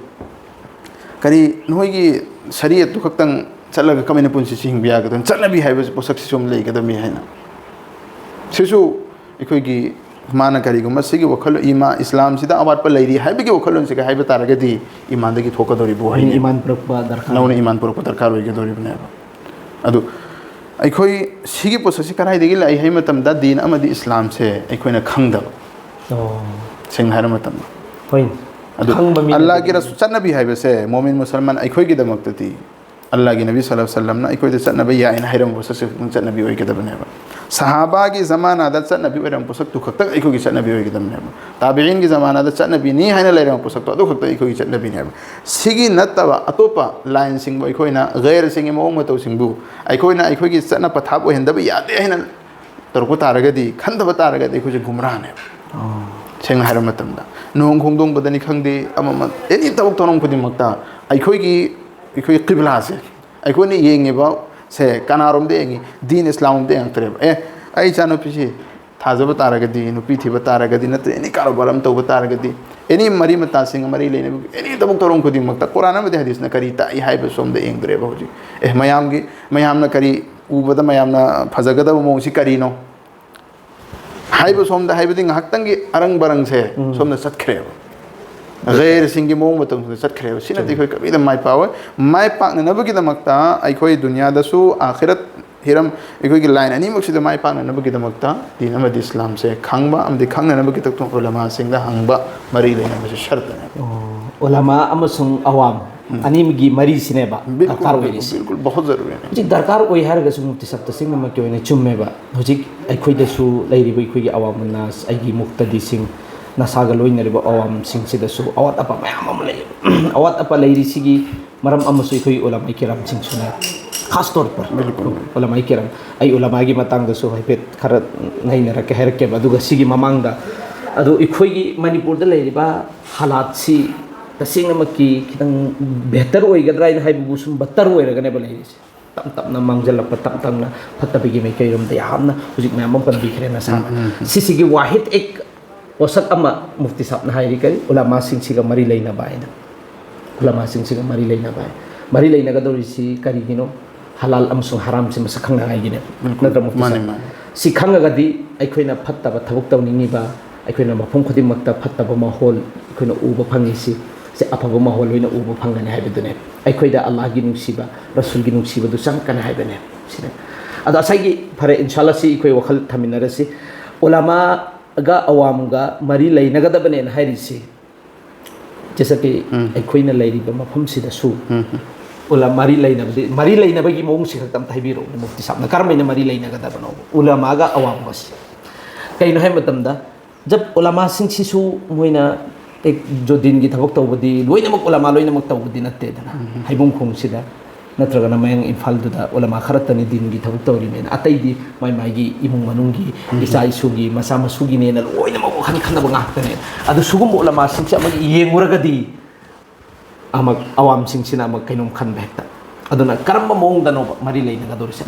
ꯀꯔꯤ ꯅꯈꯣꯏꯒꯤ ꯁꯔꯤꯌꯠꯇꯨ ꯈꯛꯇꯪ ꯆꯠꯂꯒ ꯀꯃꯥꯏꯅ ꯄꯨꯟꯁꯤꯁꯤ ꯍꯤꯡꯕ ꯌꯥꯒꯗꯣꯏꯅꯣ? ꯆꯠꯅꯕꯤ ꯍꯥꯏꯕ ꯄꯣꯠꯁꯛꯁꯤꯁꯨ ꯑꯃ ꯂꯩꯒꯗꯕꯅꯤ" ꯍꯥꯏꯅ꯫ ꯁꯤꯁꯨ ꯑꯩꯈꯣꯏꯒꯤ ꯃꯥꯅ ꯀꯔꯤꯒꯨꯝꯕ ꯁꯤꯒꯤ ꯋꯥꯈꯜꯂꯣꯟ, ꯏꯃꯥ ꯏꯁꯂꯥꯝꯁꯤꯗ ꯑꯋꯥꯠꯄ ꯂꯩꯔꯤ ꯍꯥꯏꯕꯒꯤ ꯋꯥꯈꯜꯂꯣꯟꯁꯤꯒ ꯍꯥꯏꯕ ꯇꯥꯔꯒꯗꯤ, ꯏꯃꯥꯟꯗꯒꯤ ꯊꯣꯛꯀꯗꯧꯔꯤꯕ ꯋꯥꯍꯩꯅꯤ꯫ ꯏꯃꯥꯟ ꯄꯨꯔꯛꯄ ꯗꯔꯀꯥꯔ ꯅꯧꯅ ꯑꯣꯏ꯫ ꯏꯃꯥꯟ ꯄꯨꯔꯛꯄ ꯗꯔꯀꯥꯔ ꯑꯣꯏꯒꯗꯧꯔꯤꯕꯅꯦꯕ꯫ ꯑꯗꯨ ꯑꯩꯈꯣꯏ ꯁꯤꯒꯤ ꯄꯣꯠꯁꯛꯁꯤ ꯀꯗꯥꯏꯗꯒꯤ ꯂꯥꯛꯏ ꯍꯥꯏꯕ ꯃꯇꯝꯗ, ꯗꯤꯟ ꯑꯃꯗꯤ ꯏꯁꯂꯥꯝꯁꯦ ꯑꯩꯈꯣꯏꯅ ꯈꯪꯗꯕ, ꯑꯣ꯫ ꯁꯦꯡꯅ ꯍꯥꯏꯔ ꯃꯇꯝꯗ꯫ ꯍꯣꯏ꯫ ꯑꯗꯨ ꯈꯪꯕ ꯃꯤꯅ ꯑꯜꯂꯥꯍꯒꯤ ꯔꯁꯨ-, ꯆꯠꯅꯕꯤ ꯍꯥꯏꯕꯁꯦ ꯃꯣꯃꯤꯟ ꯃꯨꯁꯜꯃꯥꯟ ꯑꯩꯈꯣꯏꯒꯤꯗꯃꯛꯇꯗꯤ ꯑꯜꯂꯥꯍꯒꯤ ꯅꯕꯤ ꯁꯜꯂꯜꯂꯥꯍꯨ ꯑꯂꯩꯍꯤ ꯋꯥꯁꯜꯂꯝꯅ ꯑꯩꯈꯣꯏꯗ ꯆꯠꯅꯕ ꯌꯥꯏꯅ ꯍꯥꯏꯔꯝꯕ ꯄꯣꯠꯁꯛꯁꯦ ꯈꯛꯇꯪ ꯆꯠꯅꯕꯤ ꯑꯣꯏꯒꯗꯕꯅꯦꯕ꯫ ꯁꯍꯥꯕꯥꯒꯤ ꯖꯃꯥꯅꯥꯗ ꯆꯠꯅꯕꯤ ꯑꯣꯏꯔꯝꯕ ꯄꯣꯠꯁꯛꯇꯨ ꯈꯛꯇꯪ ꯑꯩꯈꯣꯏꯒꯤ ꯆꯠꯅꯕꯤ ꯑꯣꯏꯒꯗꯕꯅꯦꯕ꯫ ꯇꯥꯕꯤꯏꯟꯒꯤ ꯖꯃꯥꯅꯥꯗ ꯆꯠꯅꯕꯤꯅꯤ ꯍꯥꯏꯅ ꯂꯩꯔꯝꯕ ꯄꯣꯠꯁꯛꯇꯣ ꯑꯗꯨ ꯈꯛꯇꯪ ꯑꯩꯈꯣꯏꯒꯤ ꯆꯠꯅꯕꯤꯅꯦꯕ꯫ ꯁꯤꯒꯤ ꯅꯠꯇꯕ ꯑꯇꯣꯞꯄ ꯂꯥꯏꯟꯁꯤꯡꯕꯨ ꯑꯩꯈꯣꯏꯅ, ꯒꯩꯔꯁꯤꯡꯒꯤ ꯃꯑꯣꯡ ꯃꯇꯧꯁꯤꯡꯕꯨ ꯑꯩꯈꯣꯏꯅ ꯑꯩꯈꯣꯏꯒꯤ ꯆꯠꯅ ꯄꯊꯥꯞ ꯑꯣꯏꯍꯟꯗꯕ ꯌꯥꯗꯦ ꯍꯥꯏꯅ ꯇꯧꯔꯛꯄ ꯇꯥꯔꯒꯗꯤ, ꯈꯟꯊꯕ ꯇꯥꯔꯒꯗꯤ ꯑꯩꯈꯣꯏꯁꯦ ꯒꯨꯝꯔꯥꯅꯦꯕ꯫ ꯑꯣ꯫ ꯁꯦꯡꯅ ꯍꯥꯏꯔꯕ ꯃꯇꯝꯗ, ꯂꯨꯍꯣꯡ ꯈꯣꯡꯗꯣꯡꯕꯗꯅꯤ ꯈꯪꯗꯦ, ꯑꯃ ꯑꯃ, ꯑꯦꯅꯤ ꯊꯕꯛ ꯊꯧꯔꯝ ꯈꯨꯗꯤꯡꯃꯛꯇ ꯑꯩꯈꯣꯏꯒꯤ, ꯑꯩꯈꯣꯏꯒꯤ ꯀꯤꯕ꯭ꯂꯥꯁꯦ, ꯑꯩꯈꯣꯏꯅ ꯌꯦꯡꯉꯤꯕ ꯁꯦ ꯀꯅꯥꯔꯣꯝꯗ ꯌꯦꯡꯉꯤ? ꯗꯤꯟ ꯏꯁꯂꯥꯝ ꯂꯣꯝꯗ ꯌꯦꯡꯉꯛꯇ꯭ꯔꯦꯕ꯫ ꯑꯦ, ꯑꯩ ꯏꯆꯥꯅꯨꯄꯤꯁꯤ ꯊꯥꯖꯕ ꯇꯥꯔꯒꯗꯤ, ꯅꯨꯄꯤ ꯊꯤꯕ ꯇꯥꯔꯒꯗꯤ, ꯅꯠꯇ꯭ꯔꯒ ꯑꯦꯅꯤ ꯀꯔꯕꯥꯔ ꯑꯃ ꯇꯧꯕ ꯇꯥꯔꯒꯗꯤ, ꯑꯦꯅꯤ ꯃꯔꯤ ꯃꯇꯥꯁꯤꯡꯒ ꯃꯔꯤ ꯂꯩꯅꯕ ꯑꯦꯅꯤ ꯊꯕꯛ ꯊꯧꯔꯝ ꯈꯨꯗꯤꯡꯃꯛꯇ ꯀꯨꯔꯥꯟ ꯑꯃꯗꯤ ꯍꯗꯤꯁꯅ ꯀꯔꯤ ꯇꯥꯛꯏ ꯍꯥꯏꯕ ꯁꯣꯝꯗ ꯌꯦꯡꯗ꯭ꯔꯦꯕ ꯍꯧꯖꯤꯛ꯫ ꯑꯦ, ꯃꯌꯥꯝꯒꯤ, ꯃꯌꯥꯝꯅ ꯀꯔꯤ ꯎꯕꯗ ꯃꯌꯥꯝꯅ ꯐꯖꯒꯗꯕ ꯃꯑꯣꯡꯁꯤ ꯀꯔꯤꯅꯣ ꯍꯥꯏꯕ ꯁꯣꯝꯗ, ꯍꯥꯏꯕꯗꯤ ꯉꯥꯏꯍꯥꯛꯇꯪꯒꯤ ꯑꯔꯪ ꯕꯔꯪꯁꯦ ꯎꯝ꯫ ꯁꯣꯝꯗ ꯆꯠꯈ꯭ꯔꯦꯕ꯫ ꯆꯠꯈ꯭ꯔꯦ꯫ ꯒꯩꯔꯁꯤꯡꯒꯤ ꯃꯑꯣꯡ ꯃꯇꯧꯁꯤꯡꯗ ꯆꯠꯈ꯭ꯔꯦꯕ꯫ ꯁꯤꯅꯗꯤ ꯆꯨꯝꯃꯤ꯫ ꯑꯩꯈꯣꯏ ꯀꯔꯤꯗ ꯃꯥꯏ ꯄꯥꯛꯑꯣꯏ꯫ ꯃꯥꯏ ꯄꯥꯛꯅꯅꯕꯒꯤꯗꯃꯛꯇ ꯑꯩꯈꯣꯏ ꯗꯨꯅꯤꯌꯥꯗꯁꯨ ꯑꯥꯈꯤꯔꯠ ꯍꯤꯔꯝ, ꯑꯩꯈꯣꯏꯒꯤ ꯂꯥꯏꯟ ꯑꯅꯤꯃꯛꯁꯤꯗ ꯃꯥꯏ ꯄꯥꯛꯅꯅꯕꯒꯤꯗꯃꯛꯇ ꯗꯤꯟ ꯑꯃꯗꯤ ꯏꯁꯂꯥꯝꯁꯦ ꯈꯪꯕ ꯑꯃꯗꯤ ꯈꯪꯅꯅꯕꯒꯤꯗꯃꯛꯇ ꯎꯂꯃꯥꯁꯤꯡꯗ ꯍꯪꯕ ꯃꯔꯤ ꯂꯩꯅꯕꯁꯦ ꯁꯔꯠꯇꯅꯦꯕ꯫ ꯑꯣ, ꯎꯂꯃꯥ ꯑꯃꯁꯨꯡ ꯑꯋꯥꯝ ꯎꯝ꯫ ꯑꯅꯤꯒꯤ ꯃꯔꯤꯁꯤꯅꯦꯕ ꯕꯤꯜꯀꯨꯜ, ꯗꯔꯀꯥꯔ ꯕꯤꯜꯀꯨꯜ, ꯑꯣꯏꯔꯤꯁꯦ꯫ ꯕꯤꯜꯀꯨꯜ, ꯕꯍꯨꯠ ꯖꯔꯨꯔꯤꯅꯦ꯫ ꯍꯧꯖꯤꯛ ꯗꯔꯀꯥꯔ ꯑꯣꯏ ꯍꯥꯏꯔꯒꯁꯨ ꯃꯨꯐꯇꯤ ꯁꯥꯍꯕ ꯇꯁꯦꯡꯅꯃꯛꯀꯤ ꯑꯣꯏꯅ ꯆꯨꯝꯃꯦꯕ꯫ ꯍꯧꯖꯤꯛ ꯑꯩꯈꯣꯏꯗꯁꯨ ꯂꯩꯔꯤꯕ ꯑꯩꯈꯣꯏꯒꯤ ꯑꯋꯥꯝ ꯎꯟꯅꯥꯁ, ꯑꯩꯒꯤ ꯃꯨꯛꯇꯗꯤꯁꯤꯡ, ꯅꯁꯥꯒ ꯂꯣꯏꯅꯔꯤꯕ ꯑꯋꯥꯝꯁꯤꯡꯁꯤꯗꯁꯨ ꯑꯋꯥꯠ ꯑꯄꯥ ꯃꯌꯥꯝ ꯑꯃ ꯂꯩ꯫ ꯑꯋꯥꯠ ꯑꯄꯥ ꯂꯩꯔꯤꯁꯤꯒꯤ ꯃꯔꯝ ꯑꯃꯁꯨ ꯑꯩꯈꯣꯏ ꯎꯂꯃꯥ ꯀꯤꯔꯥꯝꯁꯤꯡꯁꯨꯅꯦ꯫ ꯈꯥꯁ ꯇꯧꯔ ꯄꯔ ꯕꯤꯜꯀꯨꯜ꯫ ꯎꯂꯃꯥ ꯀꯤꯔꯥꯝ, ꯑꯩ ꯎꯂꯃꯥꯒꯤ ꯃꯇꯥꯡꯗꯁꯨ ꯍꯥꯏꯐꯦꯠ ꯈꯔ ꯅꯩꯅꯔꯛꯀꯦ ꯍꯥꯏꯔꯛꯀꯦꯕ꯫ ꯑꯗꯨꯒ ꯁꯤꯒꯤ ꯃꯃꯥꯡꯗ, ꯑꯗꯨ ꯑꯩꯈꯣꯏꯒꯤ ꯃꯅꯤꯄꯨꯔꯗ ꯂꯩꯔꯤꯕ ꯍꯥꯂꯥꯠꯁꯤ ꯇꯁꯦꯡꯅꯃꯛꯀꯤ ꯈꯤꯇꯪ better ꯑꯣꯏꯒꯗ꯭ꯔꯥ ꯍꯥꯏꯅ ꯍꯥꯏꯕꯕꯨ ꯁꯨꯝ better ꯑꯣꯏꯔꯒꯅꯦꯕ ꯂꯩꯔꯤꯁꯦ꯫ ꯇꯞ ꯇꯞꯅ ꯃꯥꯡꯖꯜꯂꯛꯄ, ꯇꯞ ꯇꯞꯅ ꯐꯠꯇꯕꯒꯤ ꯃꯥꯏꯀꯩꯔꯣꯝꯗ ꯌꯥꯝꯅ ꯍꯧꯖꯤꯛ ꯃꯌꯥꯝ ꯑꯃ ꯄꯟꯕꯤꯈ꯭ꯔꯦ ꯅꯁꯥꯅ꯫ ꯎꯝ, ꯎꯝ, ꯎꯝ꯫ ꯁꯤꯁꯤꯒꯤ ꯋꯥꯍꯤꯗ ꯑꯦꯛ ꯋꯥꯁꯛ ꯑꯃ ꯃꯨꯐꯇꯤ ꯁꯥꯍꯕꯅ ꯍꯥꯏꯔꯤ, ꯀꯔꯤ? ꯎꯂꯃꯥꯁꯤꯡꯁꯤꯒ ꯃꯔꯤ ꯂꯩꯅꯕ ꯍꯥꯏꯅ꯫ ꯎꯂꯃꯥꯁꯤꯡꯁꯤꯒ ꯃꯔꯤ ꯂꯩꯅꯕ ꯍꯥꯏ꯫ ꯃꯔꯤ ꯂꯩꯅꯒꯗꯧꯔꯤꯁꯤ ꯀꯔꯤꯒꯤꯅꯣ? ꯍꯂꯥꯜ ꯑꯃꯁꯨꯡ ꯍꯔꯥꯝꯁꯤ ꯃꯁꯛ ꯈꯪꯅꯉꯥꯏꯒꯤꯅꯦꯕ꯫ ꯎꯝ, ꯅꯠꯇ꯭ꯔ ꯃꯨꯐꯇꯤ ꯃꯥꯅꯦ, ꯁꯥꯍꯕ? ꯃꯥꯅꯦ꯫ ꯁꯤ ꯈꯪꯉꯒꯗꯤ ꯑꯩꯈꯣꯏꯅ ꯐꯠꯇꯕ ꯊꯕꯛ ꯇꯧꯅꯤꯡꯉꯤꯕ, ꯑꯩꯈꯣꯏꯅ ꯃꯐꯝ ꯈꯨꯗꯤꯡꯃꯛꯇ ꯐꯠꯇꯕ ꯃꯥꯍꯣꯜ ꯑꯩꯈꯣꯏꯅ ꯎꯕ ꯐꯪꯉꯤꯁꯤ, ꯁꯤ ꯑꯐꯕ ꯃꯥꯍꯣꯜ ꯑꯣꯏꯅ ꯎꯕ ꯐꯪꯒꯅꯤ ꯍꯥꯏꯕꯗꯨꯅꯦ꯫ ꯑꯩꯈꯣꯏꯗ ꯑꯜꯂꯥꯍꯒꯤ ꯅꯨꯡꯁꯤꯕ, ꯔꯁꯨꯜꯒꯤ ꯅꯨꯡꯁꯤꯕꯗꯨ ꯆꯪꯉꯛꯀꯅꯤ ꯍꯥꯏꯕꯅꯦ꯫ ꯁꯤꯅꯦ꯫ ꯑꯗꯣ ꯉꯁꯥꯏꯒꯤ, ꯐꯔꯦ, ꯏꯟꯁꯥꯜꯂꯥ, ꯁꯤ ꯑꯩꯈꯣꯏ ꯋꯥꯈꯜ ꯊꯝꯃꯤꯟꯅꯔꯁꯤ꯫ ꯎꯂꯃꯥꯒ ꯑꯋꯥꯝꯒ ꯃꯔꯤ ꯂꯩꯅꯒꯗꯕꯅꯦꯅ ꯍꯥꯏꯔꯤꯁꯤ, ꯖꯦꯁꯥ ꯀꯤ ꯎꯝ꯫ ꯑꯩꯈꯣꯏꯅ ꯂꯩꯔꯤꯕ ꯃꯐꯝꯁꯤꯗꯁꯨ ꯎꯝ꯫ ꯎꯂ-, ꯃꯔꯤ ꯂꯩꯅꯕꯗꯤ, ꯃꯔꯤ ꯂꯩꯅꯕꯒꯤ ꯃꯑꯣꯡꯁꯤ ꯈꯛꯇ ꯑꯝꯇ ꯍꯥꯏꯕꯤꯔꯛꯎꯅꯦ, ꯃꯨꯐꯇꯤ ꯁꯥꯍꯕꯅ ꯀꯔꯝꯕ ꯍꯥꯏꯅ ꯃꯔꯤ ꯂꯩꯅꯒꯗꯕꯅꯣ ꯎꯂꯃꯥꯒ ꯑꯋꯥꯝꯒꯁꯤ? ꯀꯩꯅꯣ ꯍꯥꯏꯕ ꯃꯇꯝꯗ, ꯖꯕ ꯎꯂꯃꯥꯁꯤꯡꯁꯤꯁꯨ ꯃꯣꯏꯅ ꯑꯦꯛ ꯖꯣ ꯗꯤꯟꯒꯤ ꯊꯕꯛ ꯇꯧꯕꯗꯤ ꯂꯣꯏꯅꯃꯛ ꯎꯂꯃꯥ ꯂꯣꯏꯅꯃꯛ ꯇꯧꯕꯗꯤ ꯅꯠꯇꯦꯗꯅ꯫ ꯎꯝ꯫ ꯍꯩꯕꯨꯡ ꯈꯣꯡꯁꯤꯗ ꯅꯠꯇ꯭ꯔꯒꯅ ꯃꯌꯥꯡ ꯏꯝꯐꯥꯜꯗꯨꯗ ꯎꯂꯃꯥ ꯈꯔꯇꯅꯤ ꯗꯤꯟꯒꯤ ꯊꯕꯛ ꯇꯧꯔꯤꯕꯅꯤꯅ, ꯑꯇꯩꯗꯤ ꯃꯥꯏ ꯃꯥꯏꯒꯤ ꯏꯃꯨꯡ ꯃꯅꯨꯡꯒꯤ, ꯎꯝ꯫ ꯏꯆꯥ ꯏꯁꯨꯒꯤ, ꯃꯆꯥ ꯃꯁꯨꯒꯤꯅꯦꯅ ꯂꯣꯏꯅꯃꯛ ꯋꯥꯈꯜ ꯈꯟꯅꯕ ꯉꯥꯛꯇꯅꯦ꯫ ꯑꯗꯨ ꯁꯤꯒꯨꯝꯕ ꯎꯂꯃꯥꯁꯤꯡꯁꯦ ꯑꯃꯨꯛ ꯌꯦꯡꯉꯨꯔꯒꯗꯤ ꯑꯃꯨꯛ ꯑꯋꯥꯝꯁꯤꯡꯁꯤꯅ ꯑꯃꯨꯛ ꯀꯩꯅꯣꯝ ꯈꯟꯕ ꯍꯦꯛꯇ꯫ ꯑꯗꯨꯅ ꯀꯔꯝꯕ ꯃꯑꯣꯡꯗꯅꯣꯕ ꯃꯔꯤ ꯂꯩꯅꯒꯗꯧꯔꯤꯁꯦ?